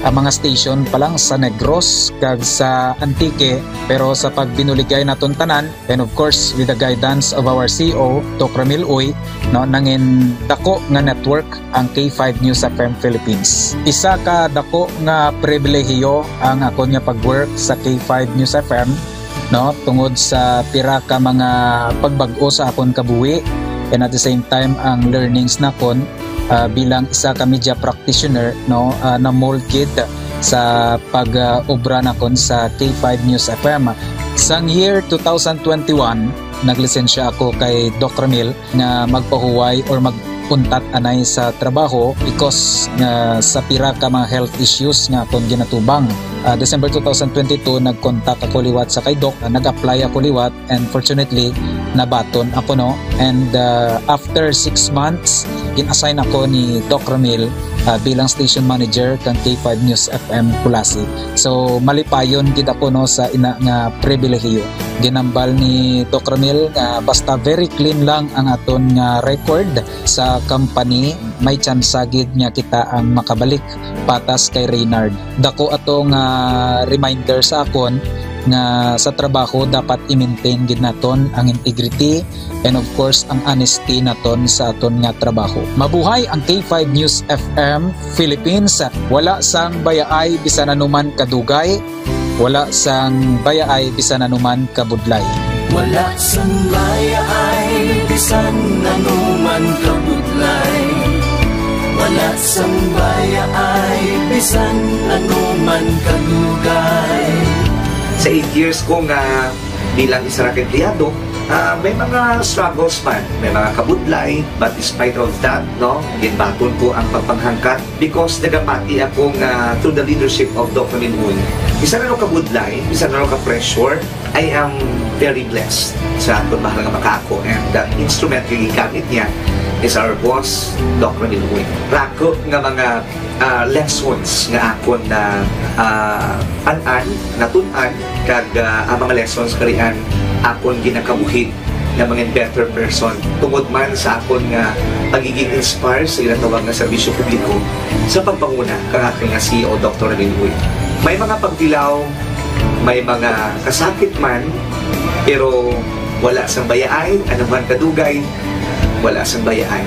ang mga station pa lang sa Negros kag sa Antique, pero sa pagbinuligay naton tanan, and of course, with the guidance of our C E O, Doc Ramil Uy, no, nangin dako nga network ang K five News F M Philippines. Isa ka dako nga pribilehiyo ang akon nga pag-work sa K five News F M, no, tungod sa pira ka mga pagbag-o sa akon kabuhi, and at the same time ang learnings nakon, ah, bilang isa ka media practitioner, no, ah, na-mold gid sa pag-obra nakon sa K five News F M. Sang year two thousand twenty-one, naglisensya ako kay Doc Ramil nga magpahuway or mag-untat anay sa trabaho because nga sa pira ka mga health issues nga akon ginatubang. Ah, December two thousand twenty-two, nag-contact ako liwat sa kay Doc, ah, nag-apply ako liwat, and fortunately, nabaton ako, no? And, ah, after six months, gin-assign ako ni Doc Ramil, ah, bilang station manager kang K five News F M Culasi. So, malipayon gid ako, no, sa ina nga pribilehiyo. Ginambal ni Doc Ramil nga basta very clean lang ang aton nga record sa company, may tsansa gid nga kita ang makabalik patas kay Reynard. Dako ato nga reminder sa akon nga sa trabaho dapat i-maintain gid naton ang integrity and, of course, ang honesty naton sa aton nga trabaho. Mabuhay ang K five News F M Philippines. Wala sang bayaay bisan anuman kadugay, wala sang bayaay bisan anuman kabudlay. Wala sang bayaay bisan anuman kabudlay. Wala sang bayaay bisan anuman kadugay. Sa eight years ko nga bilang isa ra ka empleyado, ah, may mga struggles man, may mga kabudlay, but despite of that, no, ginbaton ko ang pagpanghangkat because nagapati ako nga through the leadership of Doc Ramil Uy, bisan ano kabudlay, bisan ano ka pressure, I am very blessed sa aton mahal nga makaako, and the instrument nga gigamit niya is our boss, Doc Ramil Uy. Rako nga mga, ah, lessons nga akon na, ah, an-an, natun-an, kag, ah, ang mga lessons karian akon ginakabuhi nga mangin better person tungod man sa akon nga pagiging inspire sa ginatawag nga serbisyo publiko sa pagpanguna kang akon nga C E O, Doktor Ramil Uy. May mga pagtilaw, may mga kasakit man, pero wala sang bayaay, anuman kadugay, wala sang bayaay,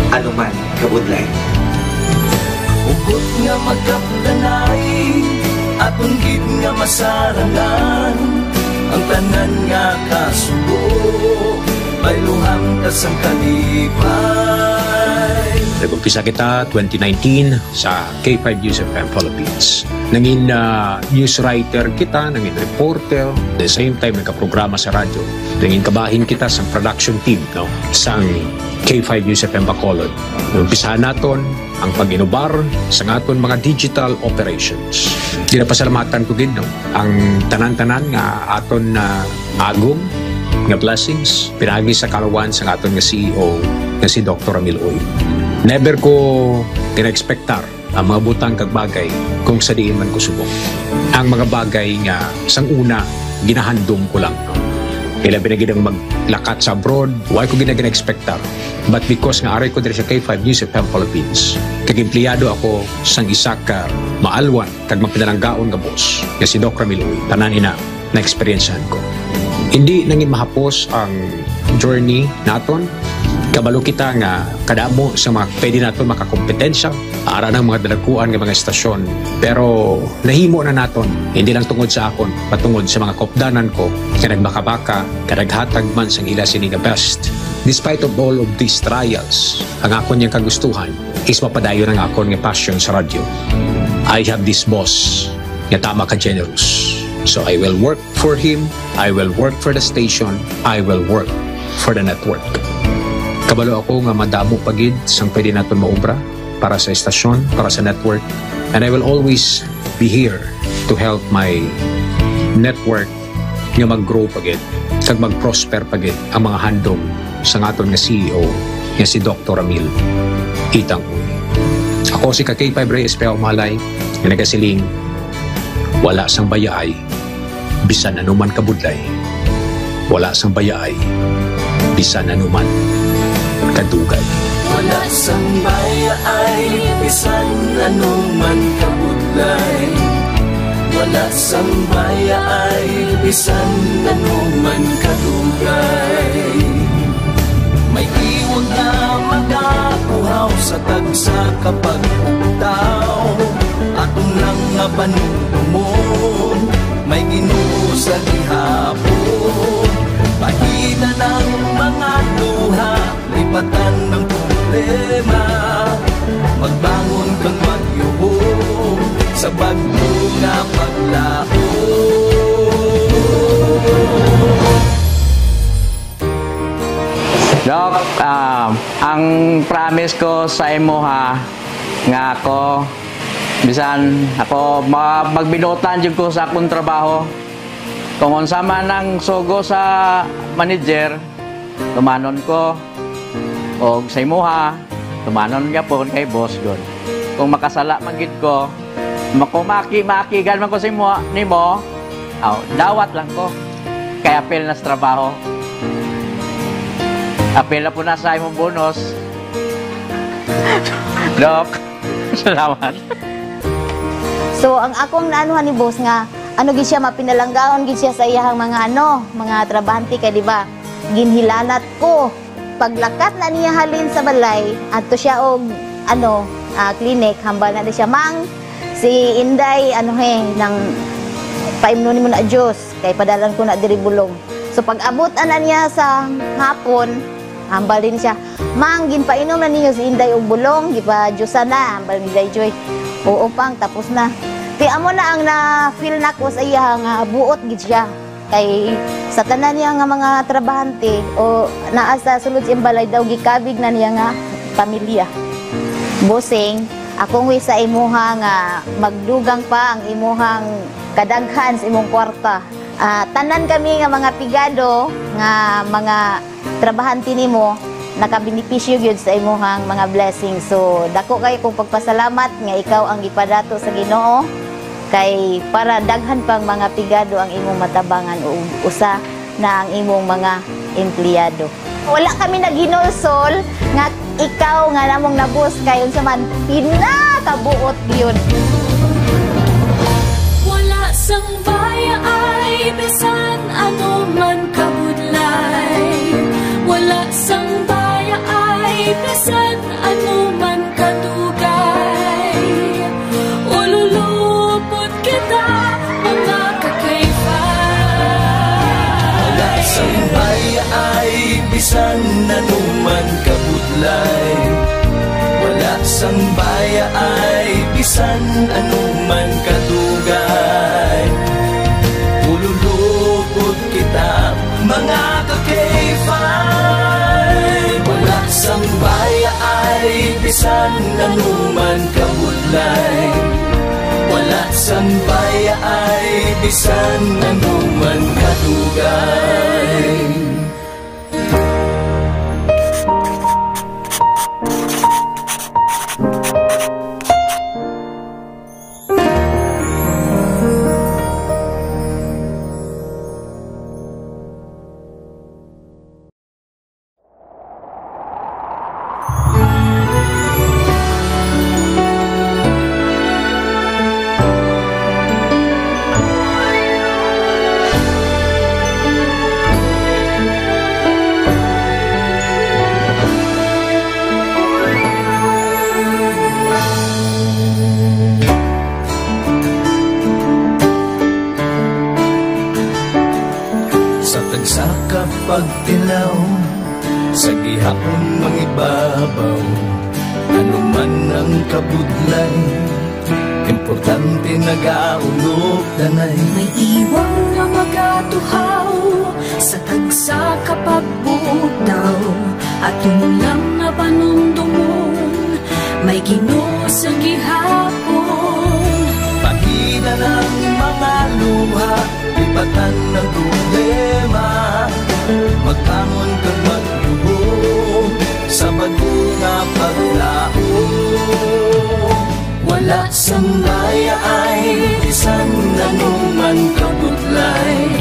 anuman kabudlay. Hugot nga magkapdanay, aton gid nga masarangan, ang tanan nga kasubo, bayluhan ta sang kalipay. Nag-umpisa kita twenty nineteen sa K five News F M Philippines. Nangin, ah, news writer kita, nangin reporter, the same time nagkaprograma sa radyo. Nangin kabahin kita sa production team, no, sang K five News F M Bacolod. Umpisahan naton ang pag-inubar sa aton mga digital operations. Ginapasalamatan ko gid, no, ang tanan-tanan nga aton na agom nga blessings pinaagi sa kalawan sa aton nga C E O nga si Doktor Ramil Uy. Never ko gina-expectar ang mga butang kag bagay kung sa diin man ko subong. Ang mga bagay nga sang una ginahandom ko lang. Ilabi na gid ang maglakat sa abroad, wala ko gina-, gina-expectar. But because nga ari ko diri sa K five News F M Philippines, kag empleyado ako sang isa ka maalwan kag mapinalanggaon nga boss nga si Doc Ramil Uy, tanan ina na-eksperyensyahan ko. Hindi nangin mahapos ang journey naton. Kabalo kita nga kadamo sa mga pwede naton makakompetensya, ara ng mga dalaguan nga mga estasyon. Pero nahimo na naton, hindi lang tungod sa akon, patungod sa mga kaupdanan ko nga nagbakabaka, nga naghatag man sang ila sini nga best. Despite of all of these trials, ang akon yang kagustuhan is mapadayon ang akon nga passion sa radyo. I have this boss nga tama ka generous. So I will work for him, I will work for the station, I will work for the network. Kabalo ako nga madamo pa gid sang pwede naton maobra para sa estasyon, para sa network, and I will always be here to help my network nga mag-grow pa gid kag mag-prosper pa gid ang mga handom sang aton nga C E O nga si Doktor Ramil Itang Uy. Ako si ka K five Rey Espejo Malay nga nagasiling, wala sang bayaay bisan anuman kabudlay, wala sang bayaay bisan anuman kadugay. Wala sang bayaay bisan anuman kabudlay, wala sang bayaay bisan anuman kadugay. May iwag nga magakuhaw sa tagsa ka pagpugtaw. Aton lang nga panumdumon, may Ginoo sa gihapon. Pahina ng mga luha, lipatan ng problema. Magbangon kang magyubong sa bagyo nga paglaom. Doc, ah, ang promise ko sa imo ha, nga ako Bisan ako, ma-, magbinuotan jud ko sa akong trabaho. Kung unsa man ang sugo sa manager, tumanon ko. Og sa imuha, tumanon gyapon kay boss gud. Kung makasala man gid ko, makumaki, maakigan man ko sa imo, nimo, aw, dawat lang ko. Kay apil na sa trabaho. Apil na po na sa imong bonus. Doc, salamat. So, ang akong naanuhan ni boss nga, ano gid siya, mapinalanggaon gid siya sa iyahang mga, ano, mga trabahante kay, di ba, ginhilanat ko. Paglakat na niya halin sa balay, adto siya og, ano, ah, clinic, hambal na di siya, "Mang, si Inday, ano he, nang paimnon nimo na juice, kay padalan ko na diri bulong." So, pag-abot ana niya sa hapon, hambal din siya, "Mang, ginpainom na ninyo si Inday og bulong, gipa-juice na," hambal ni Day Joy. "Oo, Pang, tapos na." Ti amo na ang na-feel nako sa iya nga buot gid siya. Kay sa tanan niya nga mga trabahante o naa sa sulod sa iyang balay daw, gikabig na niya nga pamilya. Bossing, akong wish sa imuha nga magdugang pa ang imuhang kadaghan sa imong kwarta. Ah, tanan kami nga mga pigado nga mga trabahante nimo, nakabenepisyo gyud sa imuhang mga blessings. So, dako kayo kong pagpasalamat nga ikaw ang gipadato sa Ginoo, kay para daghan pang mga pigado ang imong matabangan ug usa na ang imong mga empleyado. Wala kami naghinulsol nga ikaw nga namong nabus kay unsa man pinakabuot gyud. Wala sang baya ay bisan ano man kabudlay. Wala sang baya ay bisan ano man kadugay. Ululupot kita, mga kakayfa. Wala sang baya ay bisan ano man kabudlay. Wala sang baya ay bisan ano man kadugay. Ululupot kita, mga kakayfa. Wala sang baya ay bisan ano man kabudlay. Wala sang baya ay bisan ano man kadugay. Sa tagsa ka pagtilaw, sa gihapon mangibabaw, ano man ang kabudlay, importante nagaulog danay. May iwang nga magatuhaw sa tagsa ka pagbutaw, aton lang nga panumdumon, may Ginoo sa gihapon. Pahina ang mga luha, lipatan ang problema, magbangon kag magluhom sa bag-o nga paglaom. Wala sang baya ay bisan ano man kabudlay.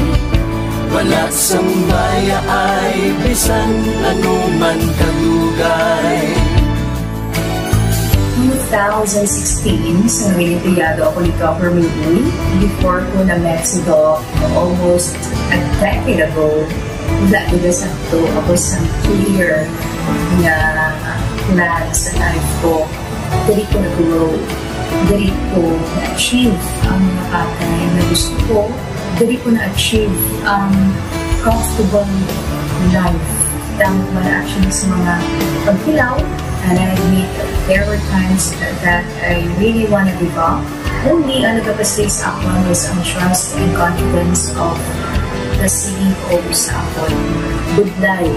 Wala sang baya ay bisan ano man kadugay. Two thousand sixteen, sa nangilimpiyado ako ni Governor Lee, before ko na-met si Doc, almost a decade ago, wala ko na sakto. Ako sa clear nga plan sa life ko. Diri ko nag-grow. Diri ko na-achieve ang mga bagay na gusto ko. Diri ko na-achieve ang comfortable life. Damo ko na actually sa mga pagkilaw. And I admit, there were times that, that I really wanna give up. Only ang nagapastay sa akon was ang trust and confidence of the C E O sa akon. Budlay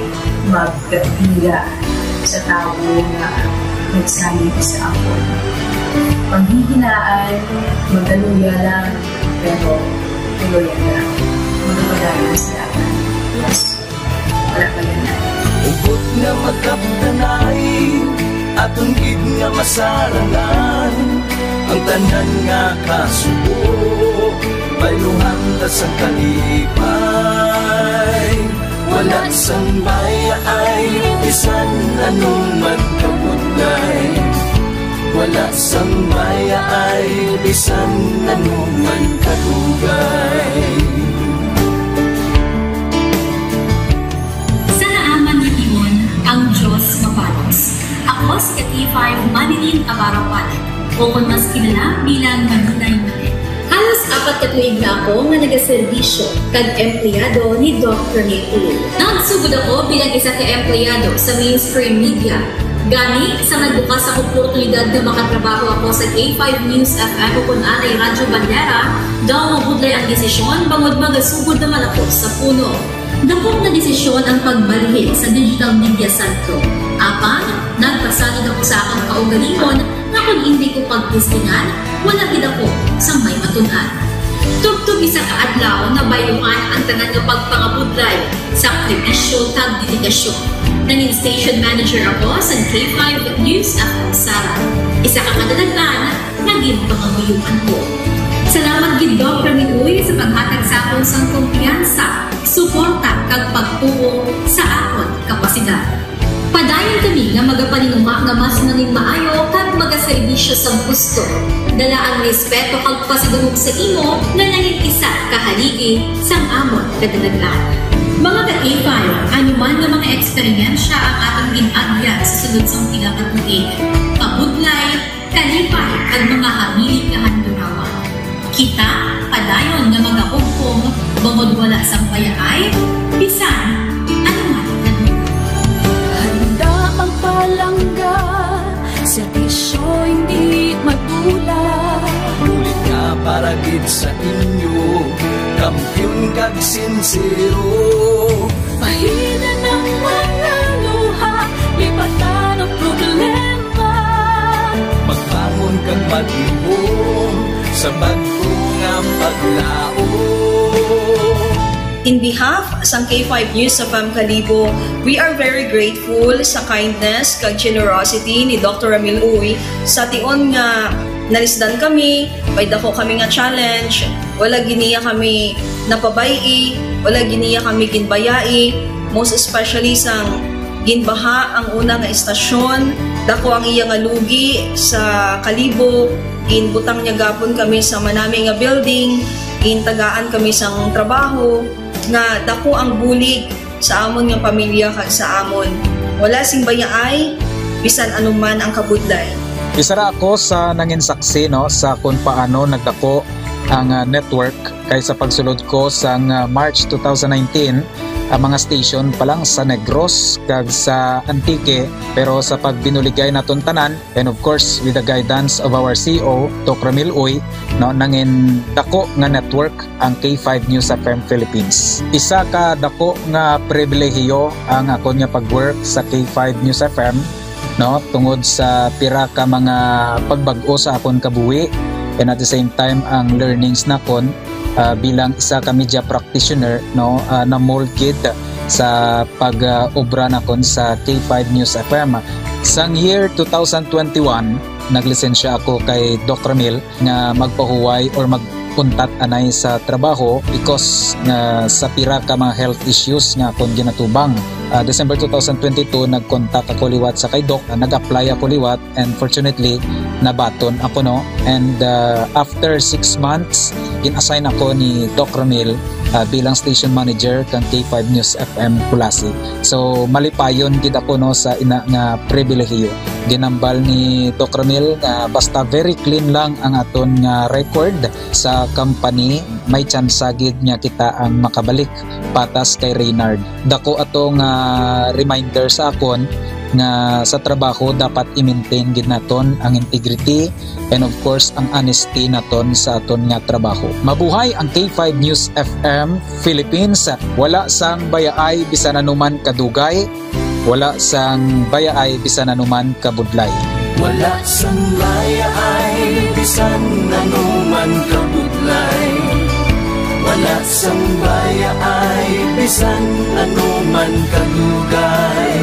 magpira sa tawo nga nagsalig sa akon. Panghihinaan, magkaluya lang, pero tuloy lang. Magpadayon sa akin. Yes. Wala pa yan. Ubot nga magkaptanay, aton gid nga masarangan. Ang tanan nga kasubo, bayluhan ta sang kalipay. Wala sang bayaay, bisan ano man kabudlay. Wala sang bayaay, bisan ano man kadugay. Sa naaman nga tion, ang Dios mabalos. Ako si K five Manilin Abarapan, o kon mas kilala bilang Maninay Mane. Halos apat ka tuig na ako nga nagaserbisyo kag empleyado ni Doc Rene Tuloy. Nagsugod ako bilang isa ka empleyado sa mainstream media. Gani, sa nagbukas ang oportunidad nga makatrabaho ako sa K five News F M o kon anay Radyo Bandera, daw mabudlay ang desisyon bangod magasugod naman ako sa puno. Dako nga desisyon ang pagbalhin sa Digital Media Centro. Apang, nagpasalud ako sa akon kaugalingon nga kon indi ko pagtistingan, wala gid ako sang may matun-an. Tubtob isa ka adlaw, nabayluhan ang tanan nga pagpangabudlay, sakripisyo, kag dedikasyon. Nangin station manager ako sa K five News F M Sara. Isa ka kadadaglan nga ginpangamuyoan ko. Salamat gid, Doc Rene Uy, sa paghatag sa akon sang kumpiyansa, suporta, kag pagtuo sa akon kapasidad. Padayon kami nga magapaninguha nga mas nangin maayo kag magaserbisyo sang husto. Dala ang respeto kag pasidungog sa imo nga nangin isa ka haligi sang amon kadadaglan. Mga ka-K five, ano man nga mga eksperyensya ang aton gin-agyan sa sulod sang pila ka tuig, kabudlay, kalipay, kag mga habilin nga handurawan. Kita padayon nga magahugpong bangod wala sang bayaay bisan ano man nga lugar. Handa magpalangga, serbisyo hindi madula. Bulig nga para gid sa inyo, kampiyon kag sinsero. Bahinan ang mga luha, lipatan ang problema. Magbangon kag maglihom sa bag-o nga paglaom. In behalf sang K five News F M Kalibo, we are very grateful sa kindness kag generosity ni Doctor Ramil Uy. Sa tion nga nalisdan kami, may dako kami nga challenge, wala gid niya kami napabay-i, wala gid niya kami ginbayai, most especially sang ginbaha ang una nga istasyon. Dako ang iya nga lugi sa Kalibo. Ginbutang niya gapon kami sa manami nga building, gintagaan kami sang trabaho, nga dako ang bulig sa amon nga pamilya kag sa amon. Wala sing bayaay, bisan ano man ang kabudlay. Isa ra ako sa nangin saksi, no, sa kung paano nagdako ang, ah, network, kay sa pagsulod ko sang, ah, March two thousand nineteen, ang mga station pa lang sa Negros kag sa Antique, pero sa pagbinuligay naton tanan, and of course, with the guidance of our C E O, Doc Ramil Uy, no, nangin dako nga network ang K five News F M Philippines. Isa ka dako nga pribilehiyo ang akon nga pag-work sa K five News F M, no, tungod sa pira ka mga pagbag-o sa akon kabuhi, and at the same time, ang learnings nakon, ah, bilang isa ka media practitioner, no, ah, na-mold gid sa pag, ah, obra nakon sa K five News F M. Sang year two thousand twenty-one, naglisensya ako kay Doc Ramil nga magpahuway or mag-untat anay sa trabaho because nga sa pira ka mga health issues nga akon ginatubang. Ah, December two thousand twenty-two, nag-contact ako liwat sa kay Doc. Ah, nag-apply ako liwat and fortunately, nabaton ako, no. And, ah, after six months, gin-assign ako ni Doc Ramil, ah, bilang station manager kang K five News F M Culasi. So, malipayon gid ako, no, sa ina nga pribilehiyo. Ginambal ni Doc Ramil nga basta very clean lang ang aton nga record sa company, may tsansa gid nga kita ang makabalik patas kay Reynard. Dako ato nga reminder sa akon nga sa trabaho dapat i-maintain gid naton ang integrity and of course ang honesty naton sa aton nga trabaho. Mabuhay ang K five News F M Philippines. Wala sang bayaay bisan anuman kadugay, wala sang bayaay bisan anuman kabudlay. Wala sang mayaay bisan ano man kabudlay. Wala sang mayaay bisan ano man kadugay.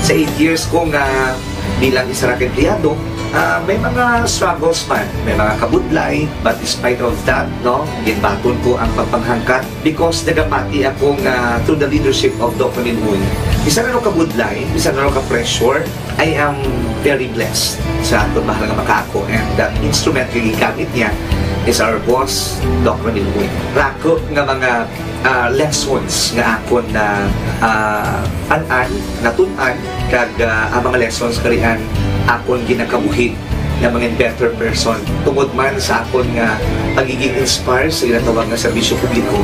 Sa eight years ko nga bilang isa ra ka empleyado, ah, may mga struggles man, may mga kabudlay, but despite of that, no, ginbaton ko ang pagpanghangkat because nagapati ako nga through the leadership of Doc Ramil Uy, bisan ano kabudlay, bisan ano ka-pressure, I am very blessed sa aton mahal nga makaako, and the instrument nga gigamit niya is our boss, Doc Ramil Uy. Rako nga mga, ah, lessons nga akon na, ah, an-an, natun-an, kag, ah, ang mga lessons karian akon ginakabuhi nga mga better person tungod man sa akon nga pagiging inspire sa ginatawag nga serbisyo publiko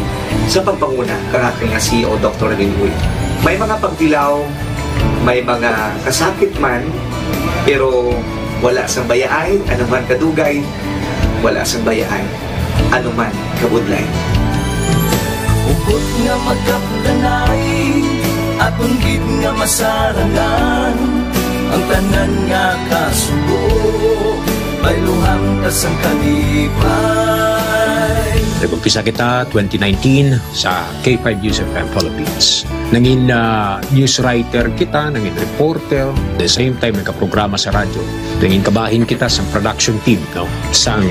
sa pagpanguna kang aton nga C E O, Doktor Ramil Uy. May mga pagtilaw, may mga kasakit man, pero wala sang bayaay, ano man kadugay, wala sang bayaay, ano man kabudlay. Hugot nga magkapdanay, aton gid nga masarangan, ang tanan nga kasubo, bayluhan ta sang kalipay. Nag-umpisa kita twenty nineteen sa K five News F M Philippines. Nangin, ah, news writer kita, nangin reporter, the same time nagkaprograma sa radyo. Nangin kabahin kita sa production team, no, sang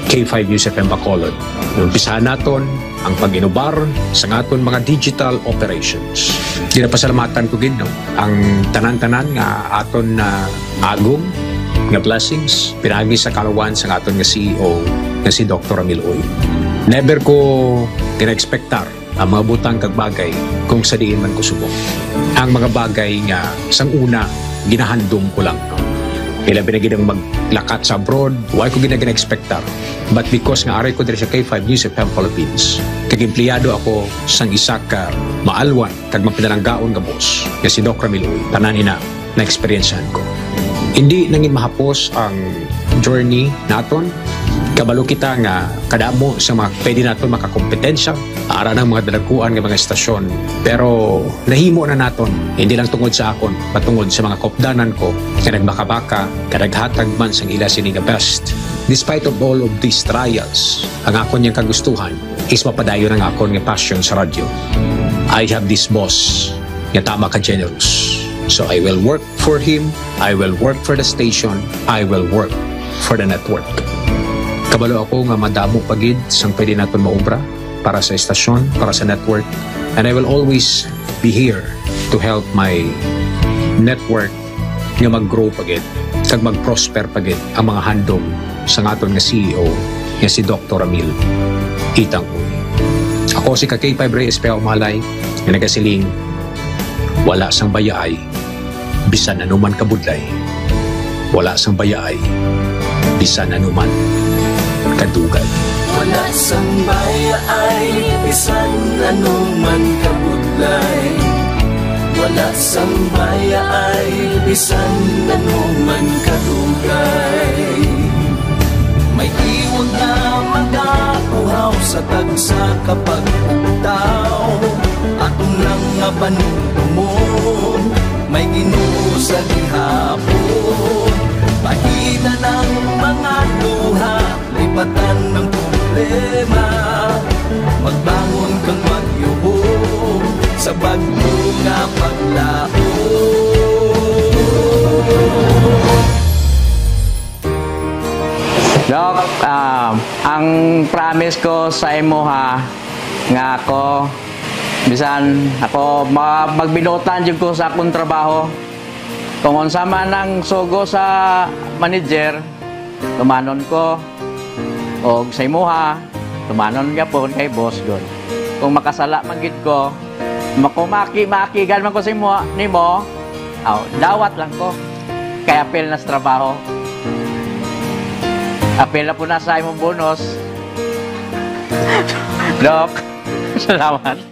K five News F M Bacolod. Umpisahan naton ang pag-inubar sa aton mga digital operations. Ginapasalamatan ko gid, no, ang tanan-tanan nga aton na agom nga blessings pinaagi sa kalawan sa aton nga C E O nga si Doktor Ramil Uy. Never ko gina-expectar ang mga butang kag bagay kung sa diin man ko subong. Ang mga bagay nga sang una ginahandom ko lang, no? Ilabi na gid ang maglakat sa abroad, wa ko gid na gina-expectar. But because nga ari ko diri sa K five News F M Philippines, kag empleyado ako sang isa ka maalwan kag mapinalanggaon nga boss nga si Doc Ramil Uy, tanan ina na-eksperyensyahan ko. Hindi nangin mahapos ang journey naton. Kabalo kita nga kadamo sa mga pwede naton makakompetensya, ara ng mga dalaguan nga mga estasyon. Pero nahimo na naton, hindi lang tungod sa akon, patungod sa mga kopdanan ko nga nagbakabaka, nga naghatag man sang ila sini nga best. Despite of all of these trials, ang akon yang kagustuhan is mapadayon ang akon nga passion sa radyo. I have this boss nga tama ka generous. So I will work for him, I will work for the station, I will work for the network. Kabalo ako nga madamo pa gid sang pwede naton maobra para sa estasyon, para sa network, and I will always be here to help my network nga mag-grow pa gid kag mag-prosper pa gid ang mga handom sang aton nga C E O nga si Doktor Ramil Itang Uy. Ako si ka K five Reyes Pea Umalay nga nagasiling, wala sang bayaay bisan ano man kabudlay, wala sang bayaay bisan ano man kadugay. Wala sang bayaay bisan ano man kabudlay. Wala sang bayaay bisan ano man kadugay. May tiwag nga magauhaw sa tagsa ka pagpugtaw. Aton lang nga panumdumon, may Ginoo sa gihapon. Pahinan ang mga luha, lipatan ang problema. Magbangon kag magyubong sa bag-o nga paglaom. Doc, ah, ang promise ko sa imo, ha, nga ako, bisan ako, ma-, magbinuotan jud ko sa akong trabaho. Kung unsa man ang sugo sa manager, tumanon ko. Og sa imuha, tumanon gyapon kay boss gud. Kung makasala man gid ko, makumaki-makigan man ko sa imo, nimo, aw, dawat lang ko. Kay apil na sa trabaho. Apil na po na sa imong bonus. Doc, salamat.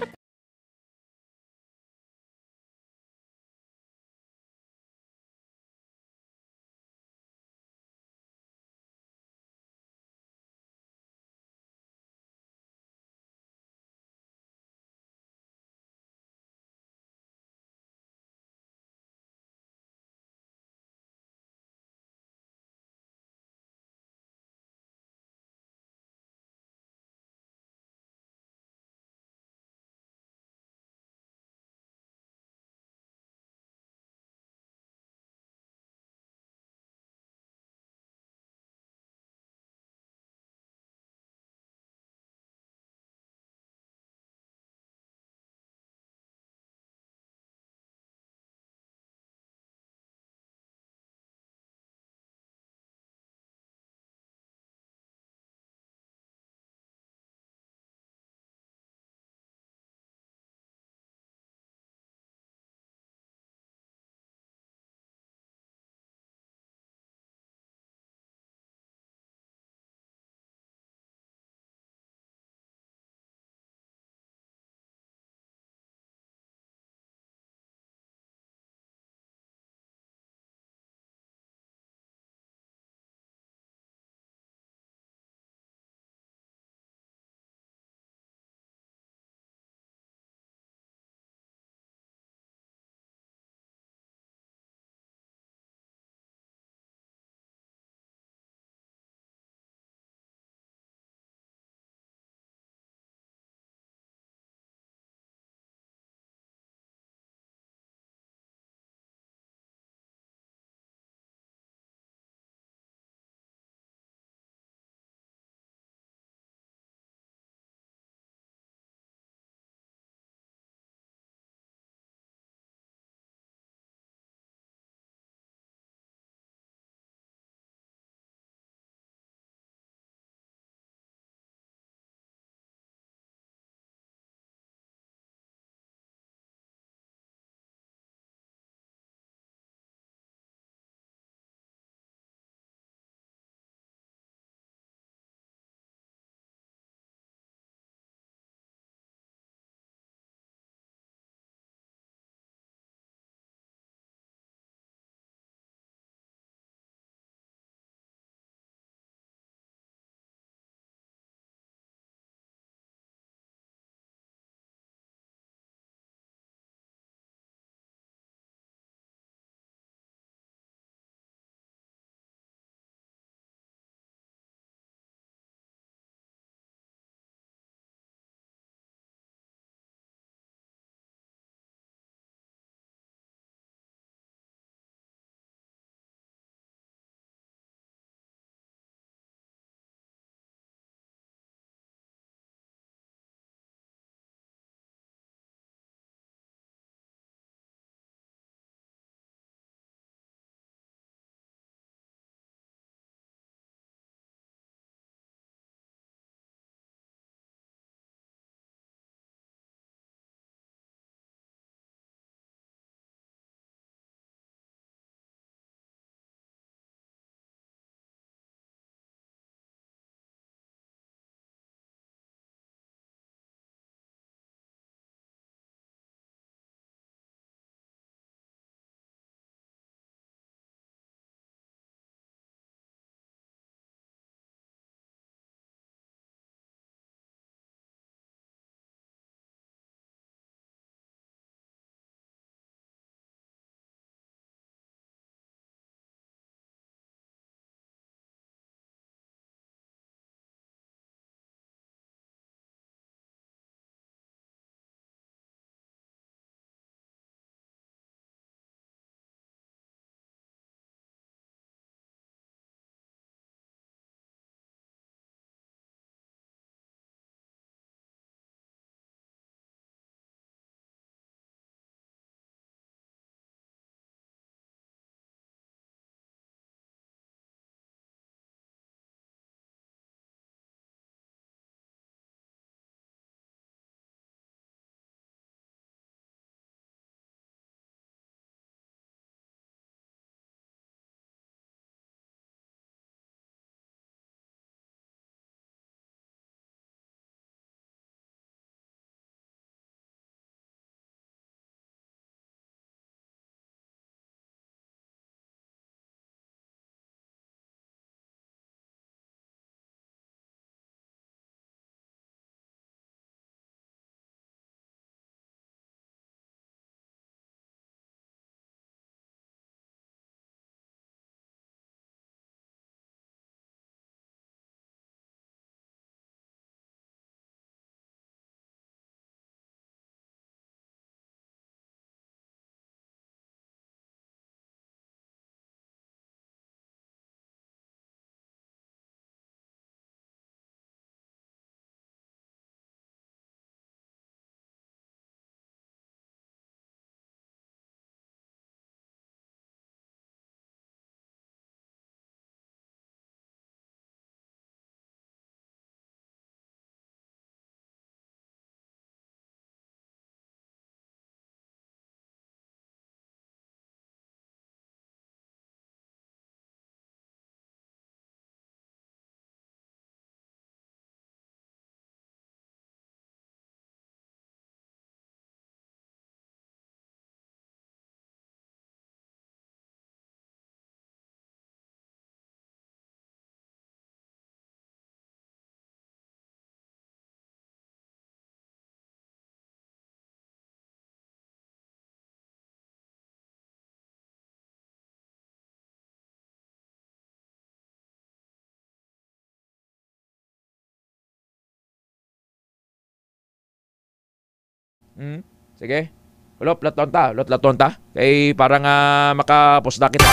Hmm? Sige. Ulop, laton ta. Ulop, laton ta. Kay para nga makapusda kita.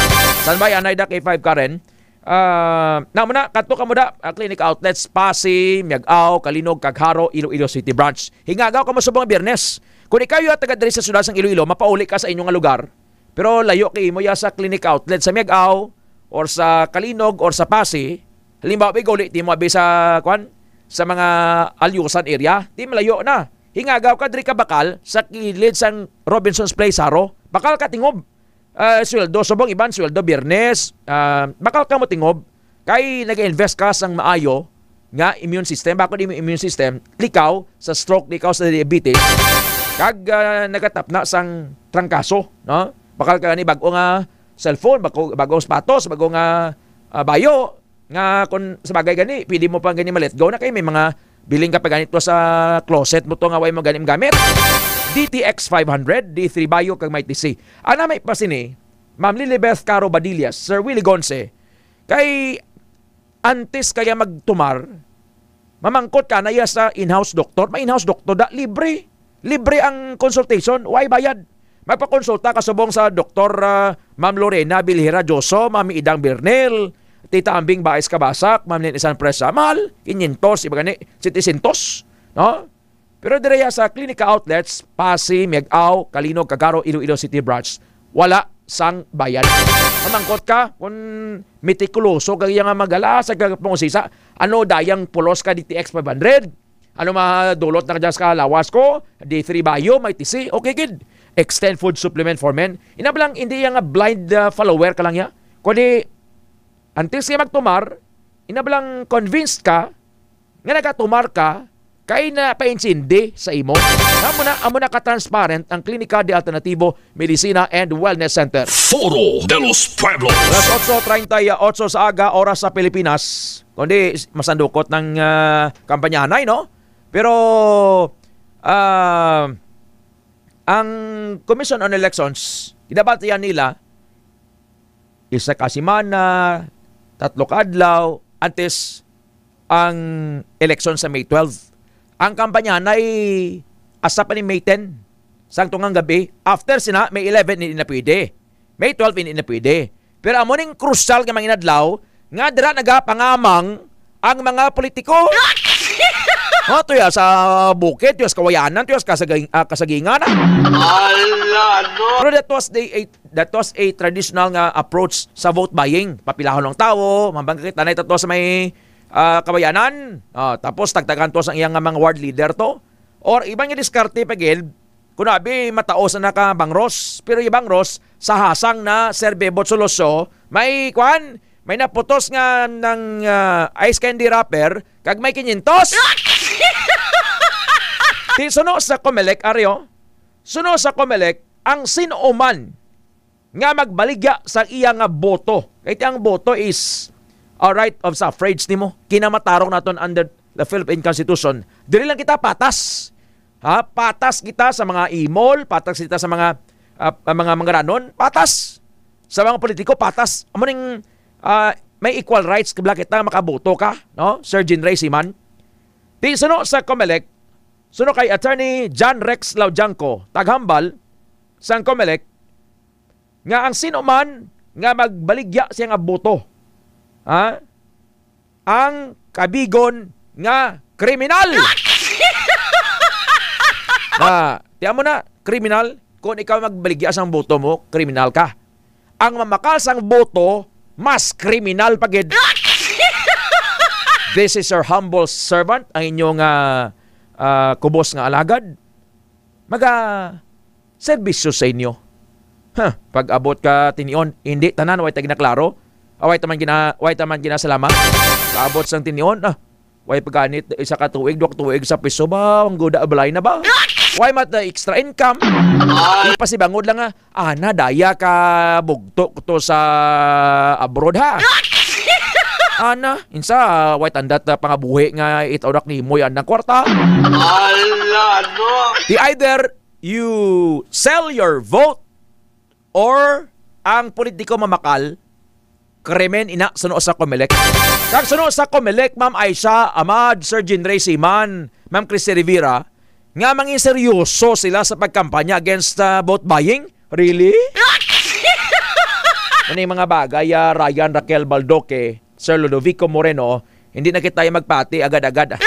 San bay, anay da kay five Karen. Ah, na mo na, kadto ka mo da, ah, clinic outlets, Pasi, Miag-ao, Kalinog, Kagharo, Iloilo City Branch. Hingagaw ka mo subong Biyernes. Kung ikaw yung taga diri sa siyudad sang Iloilo, mapauli ka sa inyo nga lugar. Pero layo kay imo ya sa clinic outlet sa Miag-ao or sa Kalinog or sa Pasi. Halimbawa, may guli, di mo abi sa, kwan, sa mga Alyusan area, di malayo na. Hingagaw ka diri ka bakal sa kilid sang Robinson's Place, Jaro. Bakal ka tingob. Ah, sweldo, subong iban, sweldo, Biyernes. Ah, bakal ka mo tingob. Kay nag-invest ka sang maayo nga immune system, bakod imo immune system, likaw sa stroke, likaw sa diabetes, kag, ah, nagatapna sang trangkaso, no? Bakal ka gani bag-o nga cellphone, bag-o, bag-o sapatos, bag-o nga, ah, bayo, nga kung sa bagay gani, pwede mo pa gani ma-let go na kay may mga biling ka pa gani to sa closet mo to nga way mo gani magamit. D T X five hundred, D three Bayo kag may T C. Ana may pa sini, Ma'am Lilibeth Caro Badillas, Sir Willie Gonce, kay antes kaya magtumar, mamangkot ka na iya sa in-house doctor. May in-house doctor da, libre. Libre ang consultation, way bayad. Magpakonsulta ka subong sa Doktor, ah, Ma'am Lorena Bilhera Dioso, Ma'am Idang Birnel, Tita Ambing Baez Kabasak, Ma'am Nin Isan Presamal, kinyentos, iba gani, setecientos, no? Pero direya sa Klinika Outlets, Pasi, Miag-ao, Kalinog, Kagaro, Iloilo City Branch, wala sang bayad. Mamangkot ka kung mitikuloso kag iya nga magala sa kagapungusisa, ano dayang pulos ka D T X five hundred? Ano madulot na ka dyan sa lawas ko? D three Bayo, may T C, okay gid. Extend food supplement for men. Ina ba lang, hindi iya nga blind, ah, follower ka lang ya. Kundi, antes nga magtumar, ina ba lang convinced ka nga nagatumar ka kay napaintindi sa imo. Amo na, amo na ka-transparent ang Klinika de Alternativo Medicina and Wellness Center. Foro de los Pueblos. Alas otso treinta y ocho sa aga, oras sa Pilipinas. Kundi, masandukot ng, ah, kampanyahanay, no? Pero, ah, ang Commission on Elections, ginabatian nila, isa ka semana, tatlo ka adlaw, antes ang eleksyon sa May twelve. Ang kampanyahanay asa pa ni May ten, sang tungang gabi. After sina, May eleven, hindi na pwede. May twelve, hindi na pwede. Pero amo ning crucial nga mga inadlaw, nga dira nagapangamang ang mga politiko. Oh, tuya sa bukid, tuya sa kawayanan, tuya sa kasaging-, ah, kasagingan, ah. Ala, ano? Pero that was the, a, that was a traditional nga approach sa vote buying. Papilahon lang tawo, mambang kita na ito sa may, ah, kawayanan. Ah, tapos tagtagan to sa iyang nga mga ward leader to. Or iban nga diskarte pa gid, kung abi, mataos na ka bangros, pero yung bangros, sa hasang na Sir Bebot Soloso, may kwan, may naputos nga ng, ah, ice candy wrapper, kag may kinyentos. Di suno sa Comelec, Aryo. Suno sa Comelec, ang sino man nga magbaligya sa iya nga boto. Kay ang boto is a right of suffrage nimo. Kinamatarong naton under the Philippine Constitution. Dili lang kita patas. Ha? Patas kita sa mga imol, patas kita sa mga, ah, mga manggaranon, patas. Sa mga politiko, patas. Amo ning, ah, may equal rights kabla kita makaboto ka, no? Sir Jean Ray Siman. Di suno sa Comelec, suno kay Attorney John Rex Laudiangco, taghambal sang Comelec, nga ang sino man nga magbaligya siya nga boto, ha? Ang kabigon nga kriminal. Na, tiyan mo na, kriminal. Kung ikaw magbaligya sang boto mo, kriminal ka. Ang mamakal sang boto, mas kriminal pa gid. This is your humble servant, ang inyong, ah, ah, kubos nga alagad. Maga serbisyo sa inyo. Ha, pag-abot ka tinion, hindi tanan, way ta ginaklaro. Away taman gina-, way taman ginasalama. Pag-abot sang tinion, ah, way paganit, isa ka tuig, duha ka tuig sa piso ba, ang guda, balay na ba? Way mat, ah, extra income. Ipasibangod lang nga, ana, daya ka bugto ko to sa abroad, ha? Ana, insa, way tandat na pangabuhi nga itaurak ni Moy anang kwarta. Ala, no? Di either you sell your vote or ang politiko mamakal, krimen ina suno sa Comelec. Kag suno sa Comelec, Ma'am Aisha Ahmad, Sir Jean Ray Siman, Ma'am Christy Rivera, nga mangin seryoso sila sa pagkampanya against, ah, vote buying? Really? Ano yung mga bagay, ah, Ryan, Raquel Baldoque, Sir Ludovico Moreno, hindi na kita magpati agad-agad.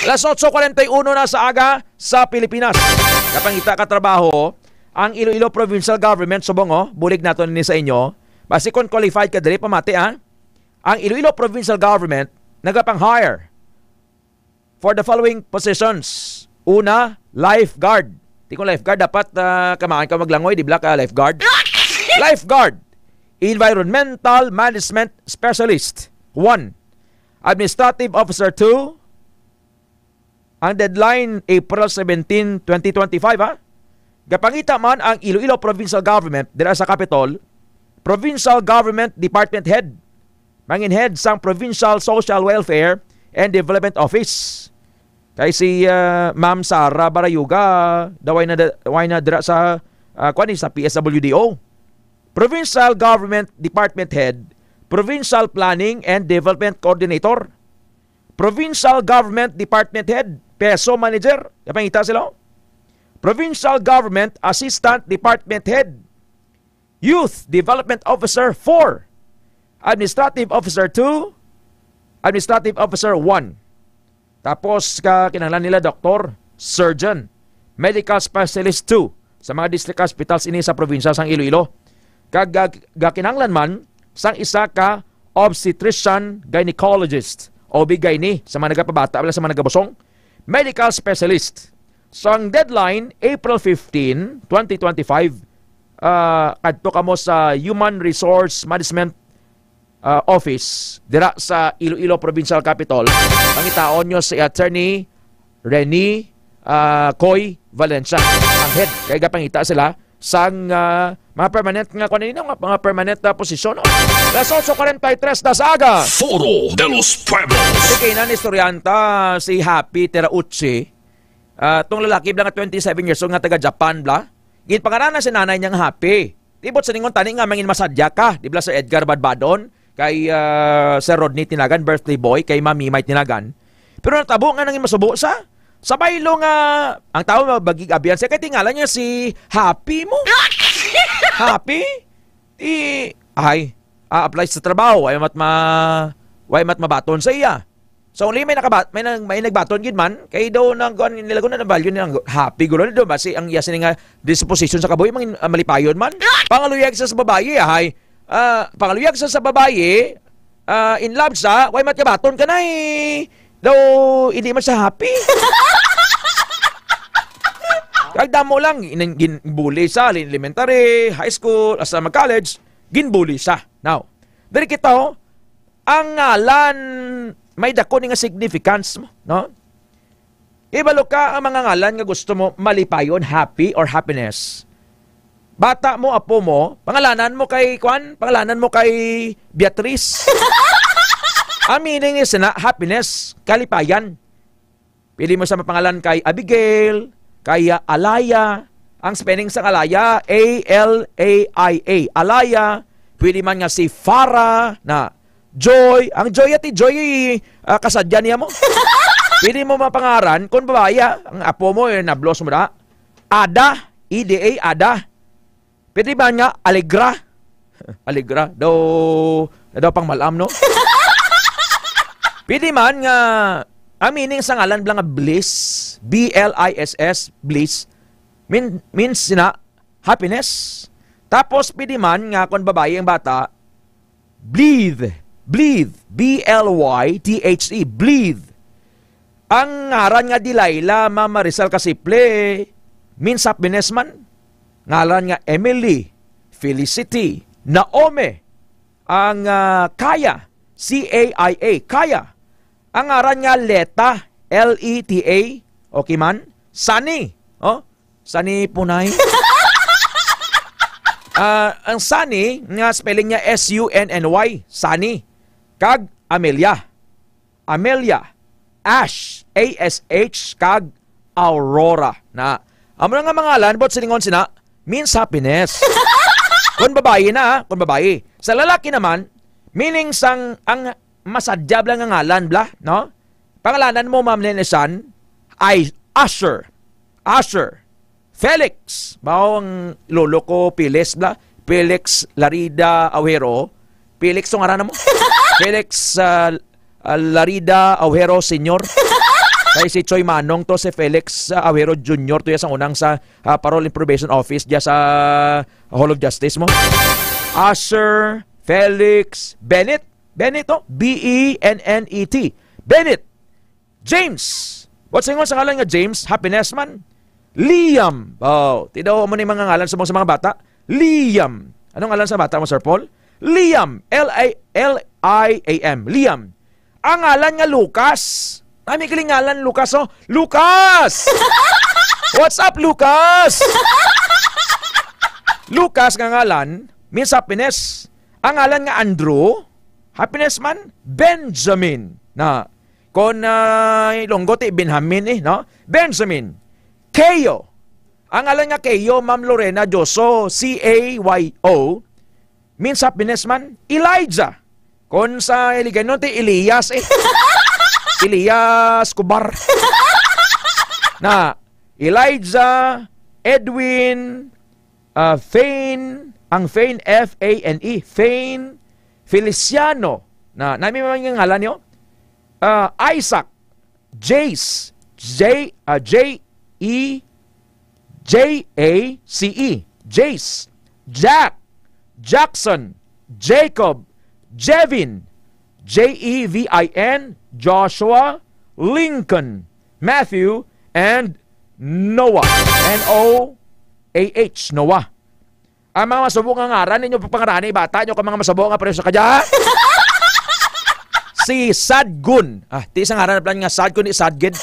Alas otso kwarenta y uno na sa aga sa Pilipinas. Kapangita ka trabaho, ang Iloilo Provincial Government, subong, oh, bulig nato ni sa inyo. Basi kung qualified ka diri, pamati, ah. Ang Iloilo Provincial Government nagapang-hire for the following positions. Una, lifeguard. Di ko lifeguard, dapat, ah, kamaan ka maglangoy, di ba, ka lifeguard? Lifeguard. Environmental Management Specialist. One. Administrative Officer. Two. Ang deadline, April seventeen, twenty twenty-five, ha? Gapangita man ang Iloilo Provincial Government dira sa Capitol, Provincial Government Department Head, mangin head sang Provincial Social Welfare and Development Office. Kay si, ah, Ma'am Sara Barayuga, daw way na da-, way na dira sa, ah, kuwan, eh, sa P S W D O. Provincial Government Department Head, Provincial Planning and Development Coordinator, Provincial Government Department Head, PESO Manager, gapangita sila. Provincial Government Assistant Department Head, Youth Development Officer four, Administrative Officer two, Administrative Officer one. Tapos, ka, kinahanglan nila doktor, surgeon, medical specialist two sa mga district hospitals ini sa probinsya sang Iloilo. Kag, ah, gakinahanglan man sang isa ka obstetrician gynecologist, O B gyne, sa mga nagapabata, wala sa mga nagabusong, medical specialist. So, ang deadline, April fifteen, twenty twenty-five, ah, kadto kamo sa Human Resource Management, ah, Office, dira sa Iloilo Provincial Capitol. Pangitaon nyo si Attorney Rene, ah, Coy Valencia, ang head. Kay gapangita sila sang, ah, mga permanent nga, kuwan, nga mga permanent na posisyon, no? Alas otso kwarenta y tres na sa aga. Foro de los Pueblos. Sige na, ni estudyanta si Happy Terauchi. Ah, tong lalaki bla nga twenty-seven years old nga taga Japan bla. Ginpangaranan si nanay niya nga Happy. Tibot sa ningon tani nga mangin masadya ka, di bla, Sir Edgar Badbadon, kay, ah, Sir Rodney Tinagan, birthday boy, kay Mami May Tinagan. Pero natabo nga nangin masubo sa, sa baylo nga, ang tao mabagig abiyan siya, kay tingala niya si Happy mo. Happy? Di, ay, a-apply sa trabaho, ay mat ma-, way mat mabaton sa iya. So, only may nakabat-, may nag-, may nagbaton gid man, kay daw nang kuan nila, kung ano, value nila, happy gulo na daw, basi ang iya sini nga disposition sa kabuhi, mangin-, ah, malipayon man. Pangaluyag sa, sa babayi, ahay. Ah, pangaluyag sa, sa babayi, ah, in love sa, way mat kabaton ka na eh. Daw, hindi man siya happy. Kag damo lang, gin-, ginbuli sa elementary, high school, hasta mag-college, ginbuli sa. Now, diri kita, oh, ang ngalan may dako ni nga significance mo, no? Ibalo ka ang mga ngalan nga gusto mo malipayon, happy or happiness. Bata mo, apo mo, pangalanan mo kay kwan, pangalanan mo kay Beatrice. Ang meaning is na happiness, kalipayan. Pwede mo sa mapangalan kay Abigail, kay, ah, Alaya. Ang spelling sang Alaya, A L A I A. Alaya. Pwede man nga si Farah, na Joy. Ang Joy, ati Joy, ah, kasadya niya mo. Pwede mo mapangaran, kung babae, ah, ang apo mo, eh, nablos mo na. Ada, E D A, Ada. Pwede ba nga Alegra? Alegra. Daw, na daw pang malam, no? Pwede man nga, ang meaning sa ngalan bla nga Bliss, B L I S S, Bliss, mean, means na happiness. Tapos, pwede man nga kung babae ang bata, Blythe. Blythe. B L Y T H E. Blythe. Ang ngaran nga Delilah, Ma'am Marisol Casiple, means happiness man. Ngaran nga Emily, Felicity, Naomi, ang, ah, Kaya, C A I A, Kaya. Ang ngaran nga Leta, L E T A, okay man. Sunny, oh, Sunny Punay. Ah, ang Sunny nga spelling niya S U N N Y, Sunny. Kag Amelia. Amelia. Ash, A S H, kag Aurora. Na, amo na nga mga ngalan, but silingon sina, means happiness. Kung babayi na, ah, kung babayi. Sa lalaki naman, meaning sang ang masadya bla nga ngalan bla, no? Pangalanan mo, Ma'am Nenesan, ay Asher. Asher, Felix, mao ang lolo ko, Piles bla? Felix Larida Awero. Felix, to ngaran mo? Felix, ah, ah, Larida Awero Senior. Kay si Choy Manong to, si Felix, ah, Awero Junior to, ya sa unang sa, ah, Parole and Probation Office, diya sa Hall of Justice mo. Asher, Felix, Bennett. Bennett to? B E N N E T. Bennett. James. What sa ingon sa ngalan nga James? Happiness man. Liam. Oh, ti daw mo ni mga ngalan sa mga, sa mga bata. Liam. Anong ngalan sa bata mo, Sir Paul? Liam. L I, L I A M. Liam. Ang ngalan nga Lucas. Nami galing ngalan Lucas, oh. Lucas! What's up, Lucas? Lucas nga ngalan means happiness. Ang ngalan nga Andrew, happiness man, Benjamin. Na, kon, ah, Ilonggo ti Benjamin eh, no? Benjamin. Keyo. Ang ngalan nga Keyo, Ma'am Lorena Dioso, C A Y O, means happiness man. Elijah. Kon sa Hiligaynon ti Elias eh. Elias Kubar. Na, Elijah, Edwin, ah, Fane, ang Fane, F A N E, Fane, Feliciano, na, nami man yung ngalan niyo? Ah, Isaac, Jace, J, ah, J E, J A C E, Jace, Jack, Jackson, Jacob, Jevin, J E V I N, Joshua, Lincoln, Matthew, and Noah. N O A H, Noah. Ang mga masubo nga ngaran ninyo, pagpangarani, bata nyo ka mga masubo nga pareho sa kadya. Si Sadgun. Ah, ti sa ngaran na plan nga Sadgun, ni Sadgid.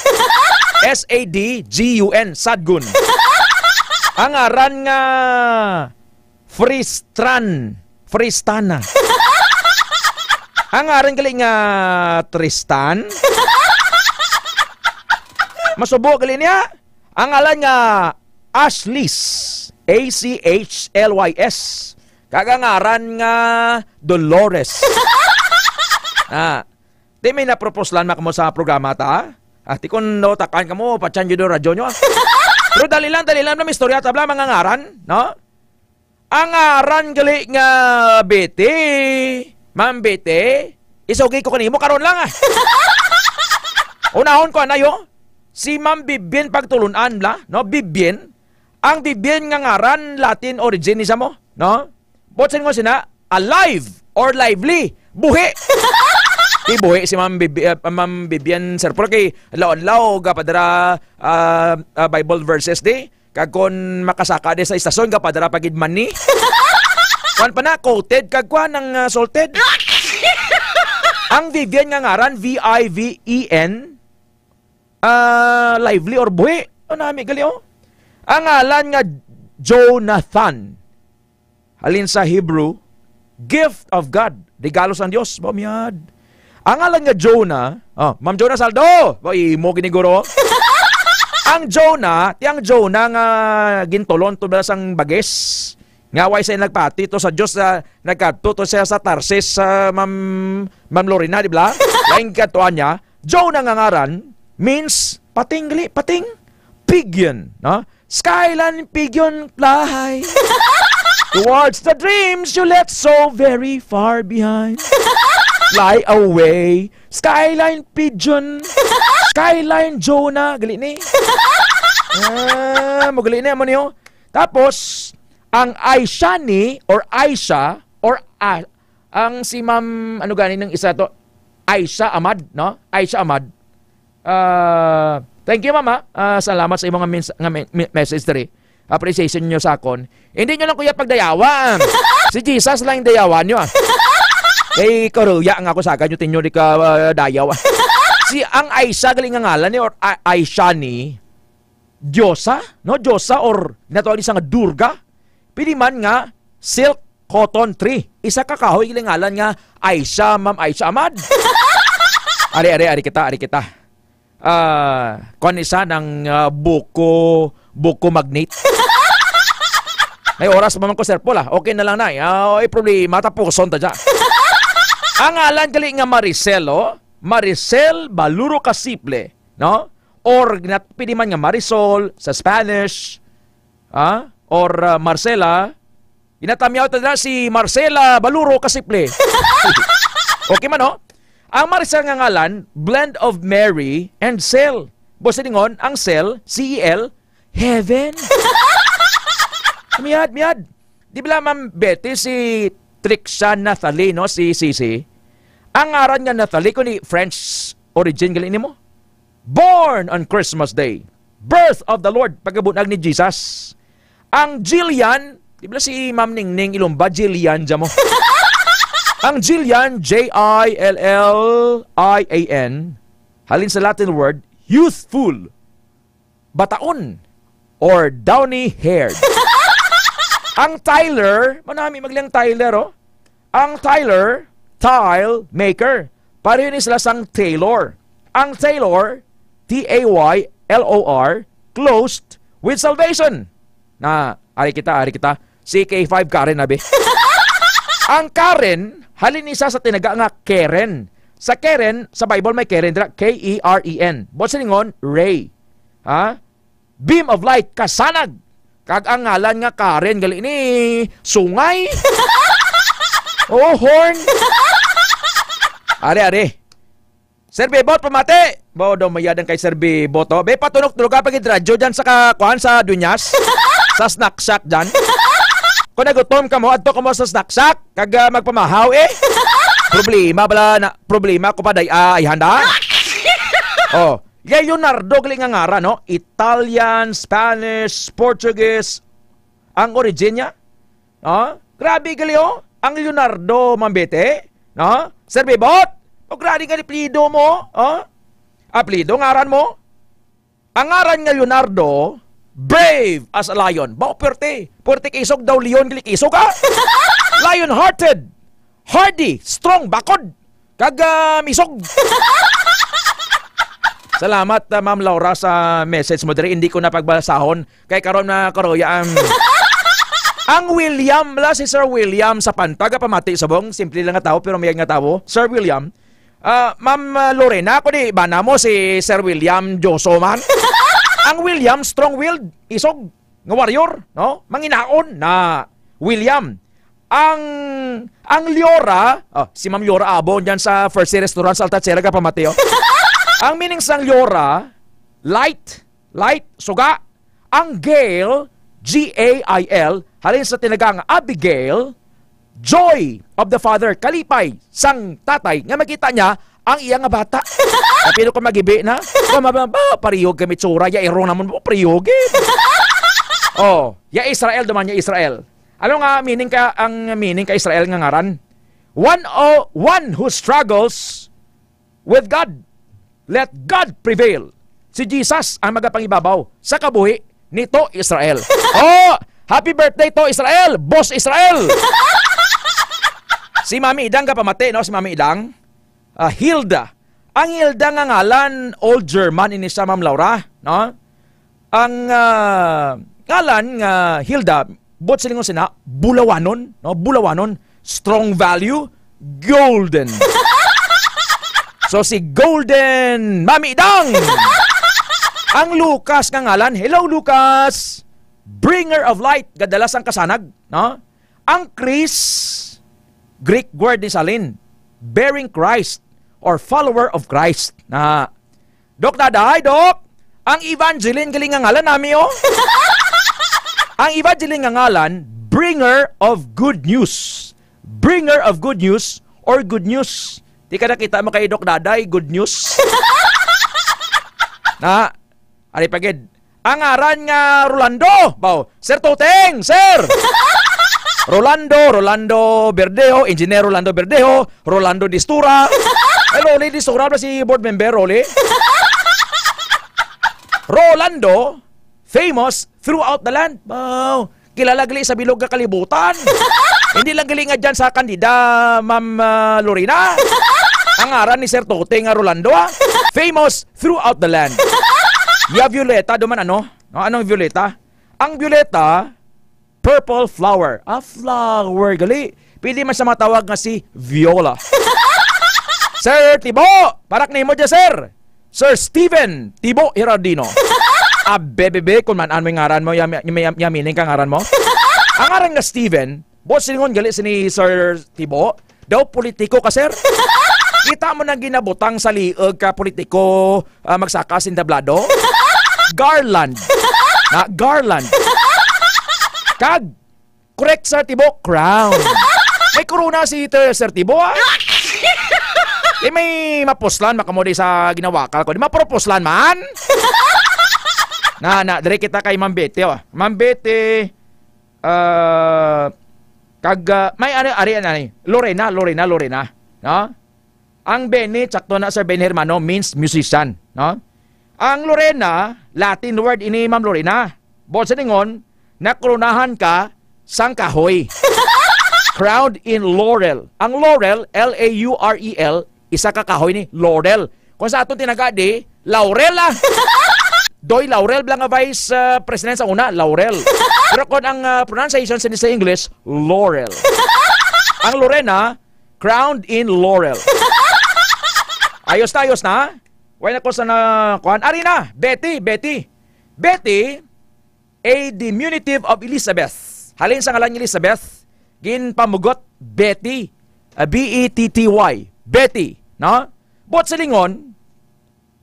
S A D G U N, Sadgun. Ang ngaran nga Fristran. Fristana. Ang ngaran gali nga Tristan. Masubo gali niya. Ang ngalan nga Ashlys. A C H L Y S. Kag ang ngaran nga Dolores. Ah, di may naproposlan man kamo sa programa ta? Ah, ti kun no, takan kamo, patyan yun yung radyo nyo, ah. Pero dali lang, dali lang, na may istorya tabla, mga ngaran, no? Ang ngaran gali nga Betty, Ma'am Betty, isugi ko kanimo karon lang, ah. Unahon ko, anay, oh. Si Ma'am Vivian Pagtulon-an, bla, no? Vivian. Ang Vivian nga ngaran, Latin origin ni sa mo, no? Bot sa ingon sina, alive or lively. Buhi. Di buhi si Ma'am Vivi-, ah, Ma'am Vivian, Sir Paul, kay law-law, gapadara, ah, ah, Bible verses di. Kag kon makasaka di sa istasyon, gapadara pa gid man ni. Kuan pa na, coated, kag kuan ang, ah, salted. Ang Vivian nga ngaran, V I V E N, ah, lively or buhi. O, nami gali, oh. Ang ngalan nga Jonathan. Halin sa Hebrew, gift of God. Regalo sang Dios. Ba, miyad. Ang ngalan nga Jonah, oh, Ma'am Jonah Saldo, ba, imo gini, guro. Ang Jonah, ti ang Jonah nga gintulon to bala sang bagis. Nga way siya nagpati to sa Dios, sa, nagkadto to siya sa Tarsis, sa Ma'am, Ma'am Lorena, di ba? Lain kadtuan niya, Jonah nga ngaran means pating, gali, pating, pigeon, no? Skyline pigeon fly towards the dreams you left so very far behind. Fly away, skyline pigeon, skyline Jonah, gali ni. Ah, mo gali ni, amo niyo. Tapos, ang Aishani or Aisha or, ah, ang si Ma'am, ano gani nang isa to? Aisha Ahmad, no? Aisha Ahmad. Ah, thank you, Ma'am, ha? Ah, salamat sa imong mens-, nga me-, me-, message diri. Appreciation nyo sa akon. Hindi nyo lang, kuya, pagdayawa. Si Jesus lang yung dayawa nyo, ah. Kay karuya nga ako sa akin, yung tinyo di ka, ah, dayaw. Si ang Aisha, galing nga ngalan ni, or A-, Aisha ni, Diyosa, no? Diyosa or ginatawag ni sa nga Durga. Pwede man nga silk cotton tree. Isa ka kahoy, gilingalan nga Aisha, Ma'am Aisha Ahmad. Ari, ari, ari kita, ari kita. Ah, kuwan isa ng, ah, buko, buko magnet. May oras pa man ko, Sir Paul, ah. Okay na lang na, eh. Ah, ay problema, tapuson ta dyan. Ang ngalan gali nga Maricel, oh. Maricel Baluro Casiple, no? or ginat-, pwede man nga Marisol sa Spanish, ah, or, ah, Marcela, ginatamyaw ta na si Marcela Baluro Kasiple. Okay man, no? Ang Maricel nga ngalan, blend of Mary and Cel. Boss, silingon, ang Cel, C E L, heaven. Miyad, miyad. Di ba, Ma'am Betty, si Trixia Nathalie, no? Si Sisi. Ang ngaran nga Nathalie, kung ni French origin, gali nimo? Born on Christmas Day. Birth of the Lord, pagkabunag ni Jesus. Ang Jillian, di ba si Ma'am Ningning Ilumba, Jillian, dyan mo? Ang Jillian, J I L L I A N, halin sa Latin word, youthful, bataon, or downy-haired. Ang Tyler, manami maglang Tyler, oh. Ang Tyler, tile maker. Pareho ni sila sang tailor. Ang tailor, T A Y L O R, closed with salvation. Na, ari kita, ari kita. Si K five Karen, abi. Ang Karen, halin isa sa tinaga nga Karen. Sa Karen, sa Bible may Karen dira, K E R E N. Buot silingon, ray. Ha? Beam of light, kasanag. Kag ang ngalan nga Karen, gali ni sungay. Oh, horn. Ari, ari. Sir Bebot, pamati. Ba, daw mayadang kay Sir Bebot, oh. Be, patunok-tunok ka pag radyo dyan sa ka-, kuan sa Dunyas. Sa snack shack dyan. Kung nagutom ka mo, adto ka mo sa snack shack. Kag, ah, magpamahaw, eh. Problema bala na, problema ko pa day, ah, ay handa. Oh, kay Leonardo gali nga ngaran, no? Italian, Spanish, Portuguese ang origin niya. Ah, grabe gali, oh. Ang Leonardo Mambete, no? Sir Bebot, o grabe gali plido mo, oh. Aplido, ngaran mo. Ang ngaran nga Leonardo, brave as a lion. Bao, puwerte. Puwerte kay isog daw, leon gali kay isog, ah. Lion-hearted, hardy, strong, bakod. Kag, ah, misog. Salamat, ah, Ma'am Laura, sa message mo diri. Hindi ko na pagbasahon. Kay karon na karoya ang, ang William la, si Sir William sa Pantag, pamati subong. Simple lang nga tawo, pero mayad nga tawo. Sir William, ah, Ma'am, ah, Lorena, ako di, bana mo si Sir William Joso man? Ang William, strong-willed, isog nga warrior, no? Manginaon na William. Ang, ang Leora, oh, si Ma'am Leora Abon dyan sa First Restaurant sa Alta Sierra, kapamati, oh. Ang meaning sang Leora, light, light, suga. Ang Gail, G A I L, halin sa tinaga nga Abigail, joy of the father, kalipay sang tatay nga makita niya ang iya nga bata. Kapino ko magibi na? Ba, ba, ba, ba, parihog kami tsura, ya irong naman mo, parihog, eh. Oh, ya Israel, duman ya Israel. Ano nga meaning ka, ang meaning ka Israel nga ngaran? One, oh, one who struggles with God. Let God prevail. Si Jesus ang magapangibabaw sa kabuhi ni To Israel. Oh, happy birthday, To Israel! Boss Israel! Si Mami Idang ka pamati, no? Si Mami Idang. Ah, Hilda. Ang Hilda nga ngalan, Old German ini siya, Ma'am Laura, no? Ang, ah, ngalan nga Hilda, buot silingon sina, bulawanon, no? Bulawanon, strong value, golden. So, si Golden Mami Dang. Ang Lucas nga ngalan, hello, Lucas. Bringer of light, gadala sang kasanag, no? Ang Chris, Greek word ni salin, bearing Christ or follower of Christ. Na, Doc Daday, Doc, ang Evangeline gali nga ngalan nami, oh. Ang Evangeline nga ngalan, bringer of good news. Bringer of good news or good news. Di ka nakita mo kay Doc Daday, good news. Na, ari pa gid. Ang ngaran nga Rolando. Baw, Sir Tuteng, sir! Rolando, Rolando Verdejo, Engineer Rolando Verdejo, Rolando Distura. Eh, Rolly Distura ba si board member, Rolly? Rolando, famous throughout the land. Baw, kilala gali sa bilog nga kalibutan. Hindi lang gali nga dyan sa Candida, Ma'am, ah, Lorena. Ang ngaran ni Sir Tuteng nga Rolando, ah. Famous throughout the land. Ya Violeta, duman ano? No, anong Violeta? Ang Violeta, purple flower. Ah, flower, gali. Pwede man sa matawag nga si Viola. Sir Tibo, parak nimo dyan, sir. Sir Steven Tibo Herardino. Abebebe, kung man-an mo yung ngaran mo, yam-, yam-, yam-, yamining ka ngaran mo. Ang ngaran nga Steven, boss, silingon gali sini Sir Tibo, daw politiko ka, sir. Kita mo nang ginabutang sa liog ka politiko, ah, magsaka sin tablado? Garland. Na, garland. Kag, correct, Sir Tibo, crown. May corona si Ter-, Sir Tibo, ah. Eh, may mapuslan, makamudi sa ginawakal ko. Di mapropuslan man. Na, na, dire kita kay Ma'am Betty, oh. Ma'am Betty, ah, kag, ah, may ano, ari, ano, ari. Lorena, Lorena, Lorena. No? Ang Benny, sakto na, Sir Benny Hermano, means musician, no? Ang Lorena, Latin word ini, Ma'am Lorena. Buot silingon, nakoronahan ka sang kahoy. Crowned in laurel. Ang laurel, L A U R E L, isa ka kahoy ni laurel. Kung sa aton tinaga di, laurel, ah. Doy Laurel bala nga vice, ah, president sa una, laurel. Pero kung ang, ah, pronunciation sa, sa English, laurel. Ang Lorena, crowned in laurel. Ayos na, ayos na. Wala na ko sa na, kuan. Ari na, Betty, Betty. Betty, a diminutive of Elizabeth. Halin sa ngalan ni Elizabeth, ginpamugot Betty, ah, B E T T Y, Betty, no? Buot silingon,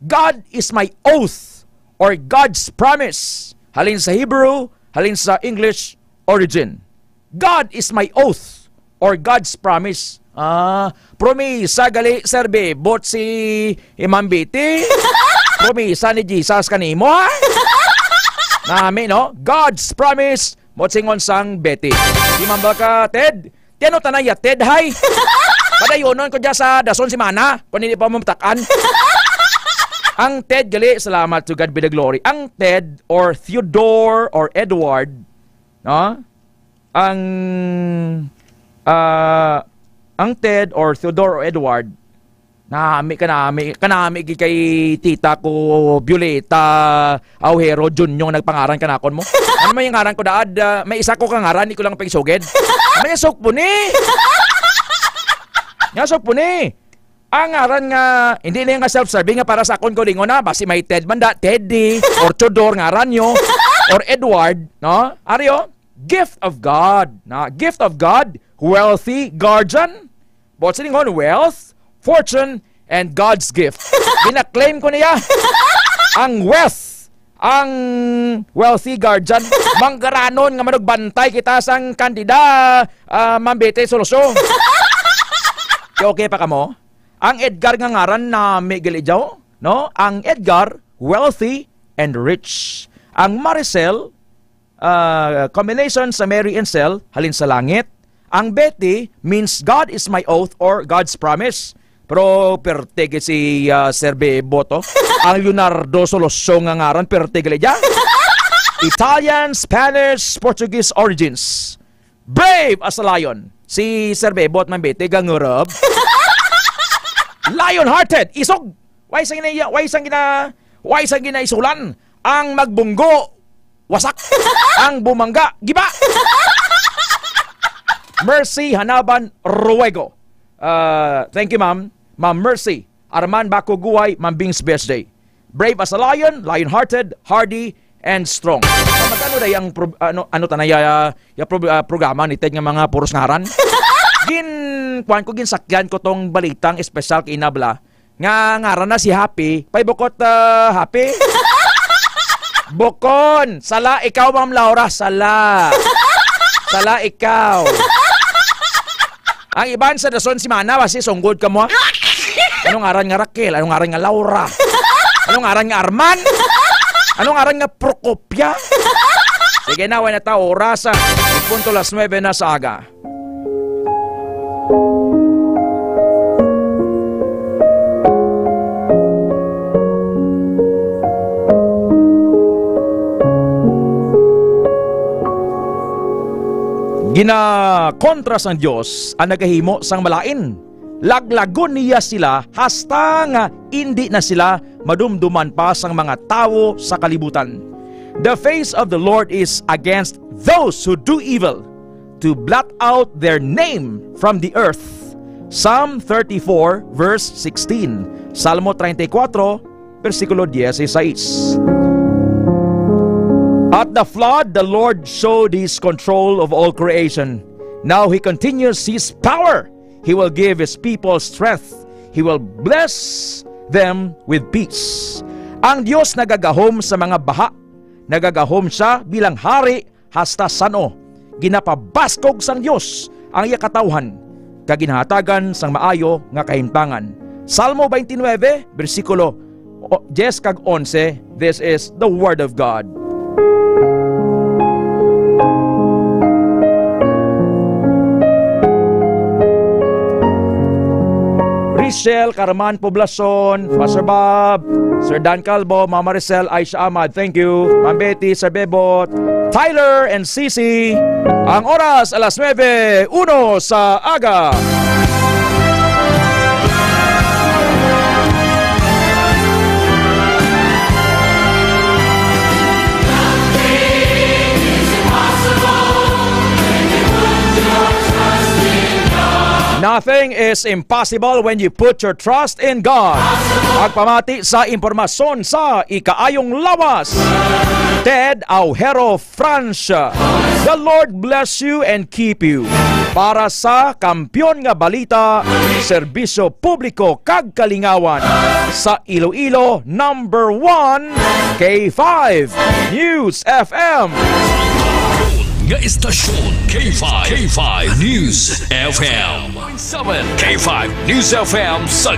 God is my oath or God's promise. Halin sa Hebrew, halin sa English, origin. God is my oath or God's promise. Ah, promisa gali, Sir Bebot, si Imam Biti. Promisa ni Jesus kanimo, ha? Nami, no? God's promise, mo singon sang Betty. Di man ba ka, Ted? Ti ano tanay ya, Ted, hay? Padayonon ko dya sa dason si Mana, kung hindi pa mamatakan. Ang Ted gali, salamat, to God be the glory. Ang Ted or Theodore or Edward, no? Ang, ah, ang Ted or Theodore or Edward, nami, kanami, kanami gid kay tita ko, Violeta Aujero Junior, nagpangaran kanakon mo. Ano man yung ngaran ko, daad, ah, may isa ko kangaran, di ko lang pagsugid. Ano yung sukpo ni? Nga sukpo ni? Ang ngaran nga, hindi na nga self-serving nga para sa akon, ko lingon na, basi may Ted man da, Teddy, or Theodore ngaran nyo, or Edward, no? Ari, oh, gift of God, na gift of God, wealthy guardian, but silingon, wealth, fortune, and God's gift. Gina-claim ko niya ang wealth, ang wealthy guardian. Manggaranon nga manugbantay kita sang kandida, ah, Ma'am Betty Soloso. Okay, okay pa kamo? Ang Edgar nga ngaran, nami gali daw, no? Ang Edgar, wealthy and rich. Ang Maricel, ah, combination sa Mary and Cel, halin sa langit. Ang Betty means God is my oath or God's promise. Pero perte gid si, ah, Sir Beboto. Ang Leonardo Soloso nga ngaran, perte gali dya. Italian, Spanish, Portuguese origins. Brave as a lion. Si Sir Bebot man, Betty, gangurab. Lion-hearted. Isog. Way sang gina-, way sang gina-, way sang ginaisulan. Ang magbunggo, wasak. Ang bumangga, giba. Mercy Hanaban Ruego. Uh, thank you, ma'am. Ma'am Mercy. Arman Baco Guay, Ma'am Bing's Best Day. Brave as a lion, lion-hearted, hardy, and strong. Magkano na yung pro-, ano, ano tanay, ah, yung pro-, ah, programa ni Ted nga mga puros ngaran? Gin, kuwan ko, ginsakyan ko tong balitang espesyal kay Inabla, nga ngaran na si Happy. Pay bukot, ah, Happy? Bukon! Sala ikaw, Ma'am Laura. Sala. Sala ikaw. Ang iban sa dason si Mana, basi sunggod ka mo, ha? Anong ngaran nga Raquel? Anong ngaran nga Laura? Anong ngaran nga Arman? Anong ngaran nga Procopia? Sige na, wala na ta oras, ah. Punto las nuebe na sa aga. Ginakontra sang Dios ang nagahimo sang malain. Laglagon niya sila hasta nga indi na sila madumduman pa sang mga tawo sa kalibutan. The face of the Lord is against those who do evil, to blot out their name from the earth. Psalm thirty-four, verse sixteen. Salmo treinta y cuatro, bersikulo dieciséis. At the flood, the Lord showed his control of all creation. Now he continues his power. He will give his people strength. He will bless them with peace. Ang Dios nagagahom sa mga baha. Nagagahom siya bilang hari hasta san-o. Ginapabaskog sang Dios ang iya katawhan, kag ginahatagan sang maayo nga kahimtangan. Salmo twenty-nine, bersikulo o-, diyes kag onse. This is the word of God. Richel Carman Poblacion, Pastor Bob, Sir Dan Calvo, Mama Maricel, Aisha Ahmad, thank you. Ma'am Betty, Sir Bebot, Tyler, and Sisi. Ang oras, alas nuebe uno sa aga. Nothing is impossible when you put your trust in God. Pagpamati sa impormasyon sa ikaayong lawas, Ted Aujero Francia. The Lord bless you and keep you. Para sa Kampiyon nga Balita, Serbisyo Publiko kag Kalingawan sa Iloilo, number one, K five News F M. Nga istasyon, K five, K five News F M. K five News F M sa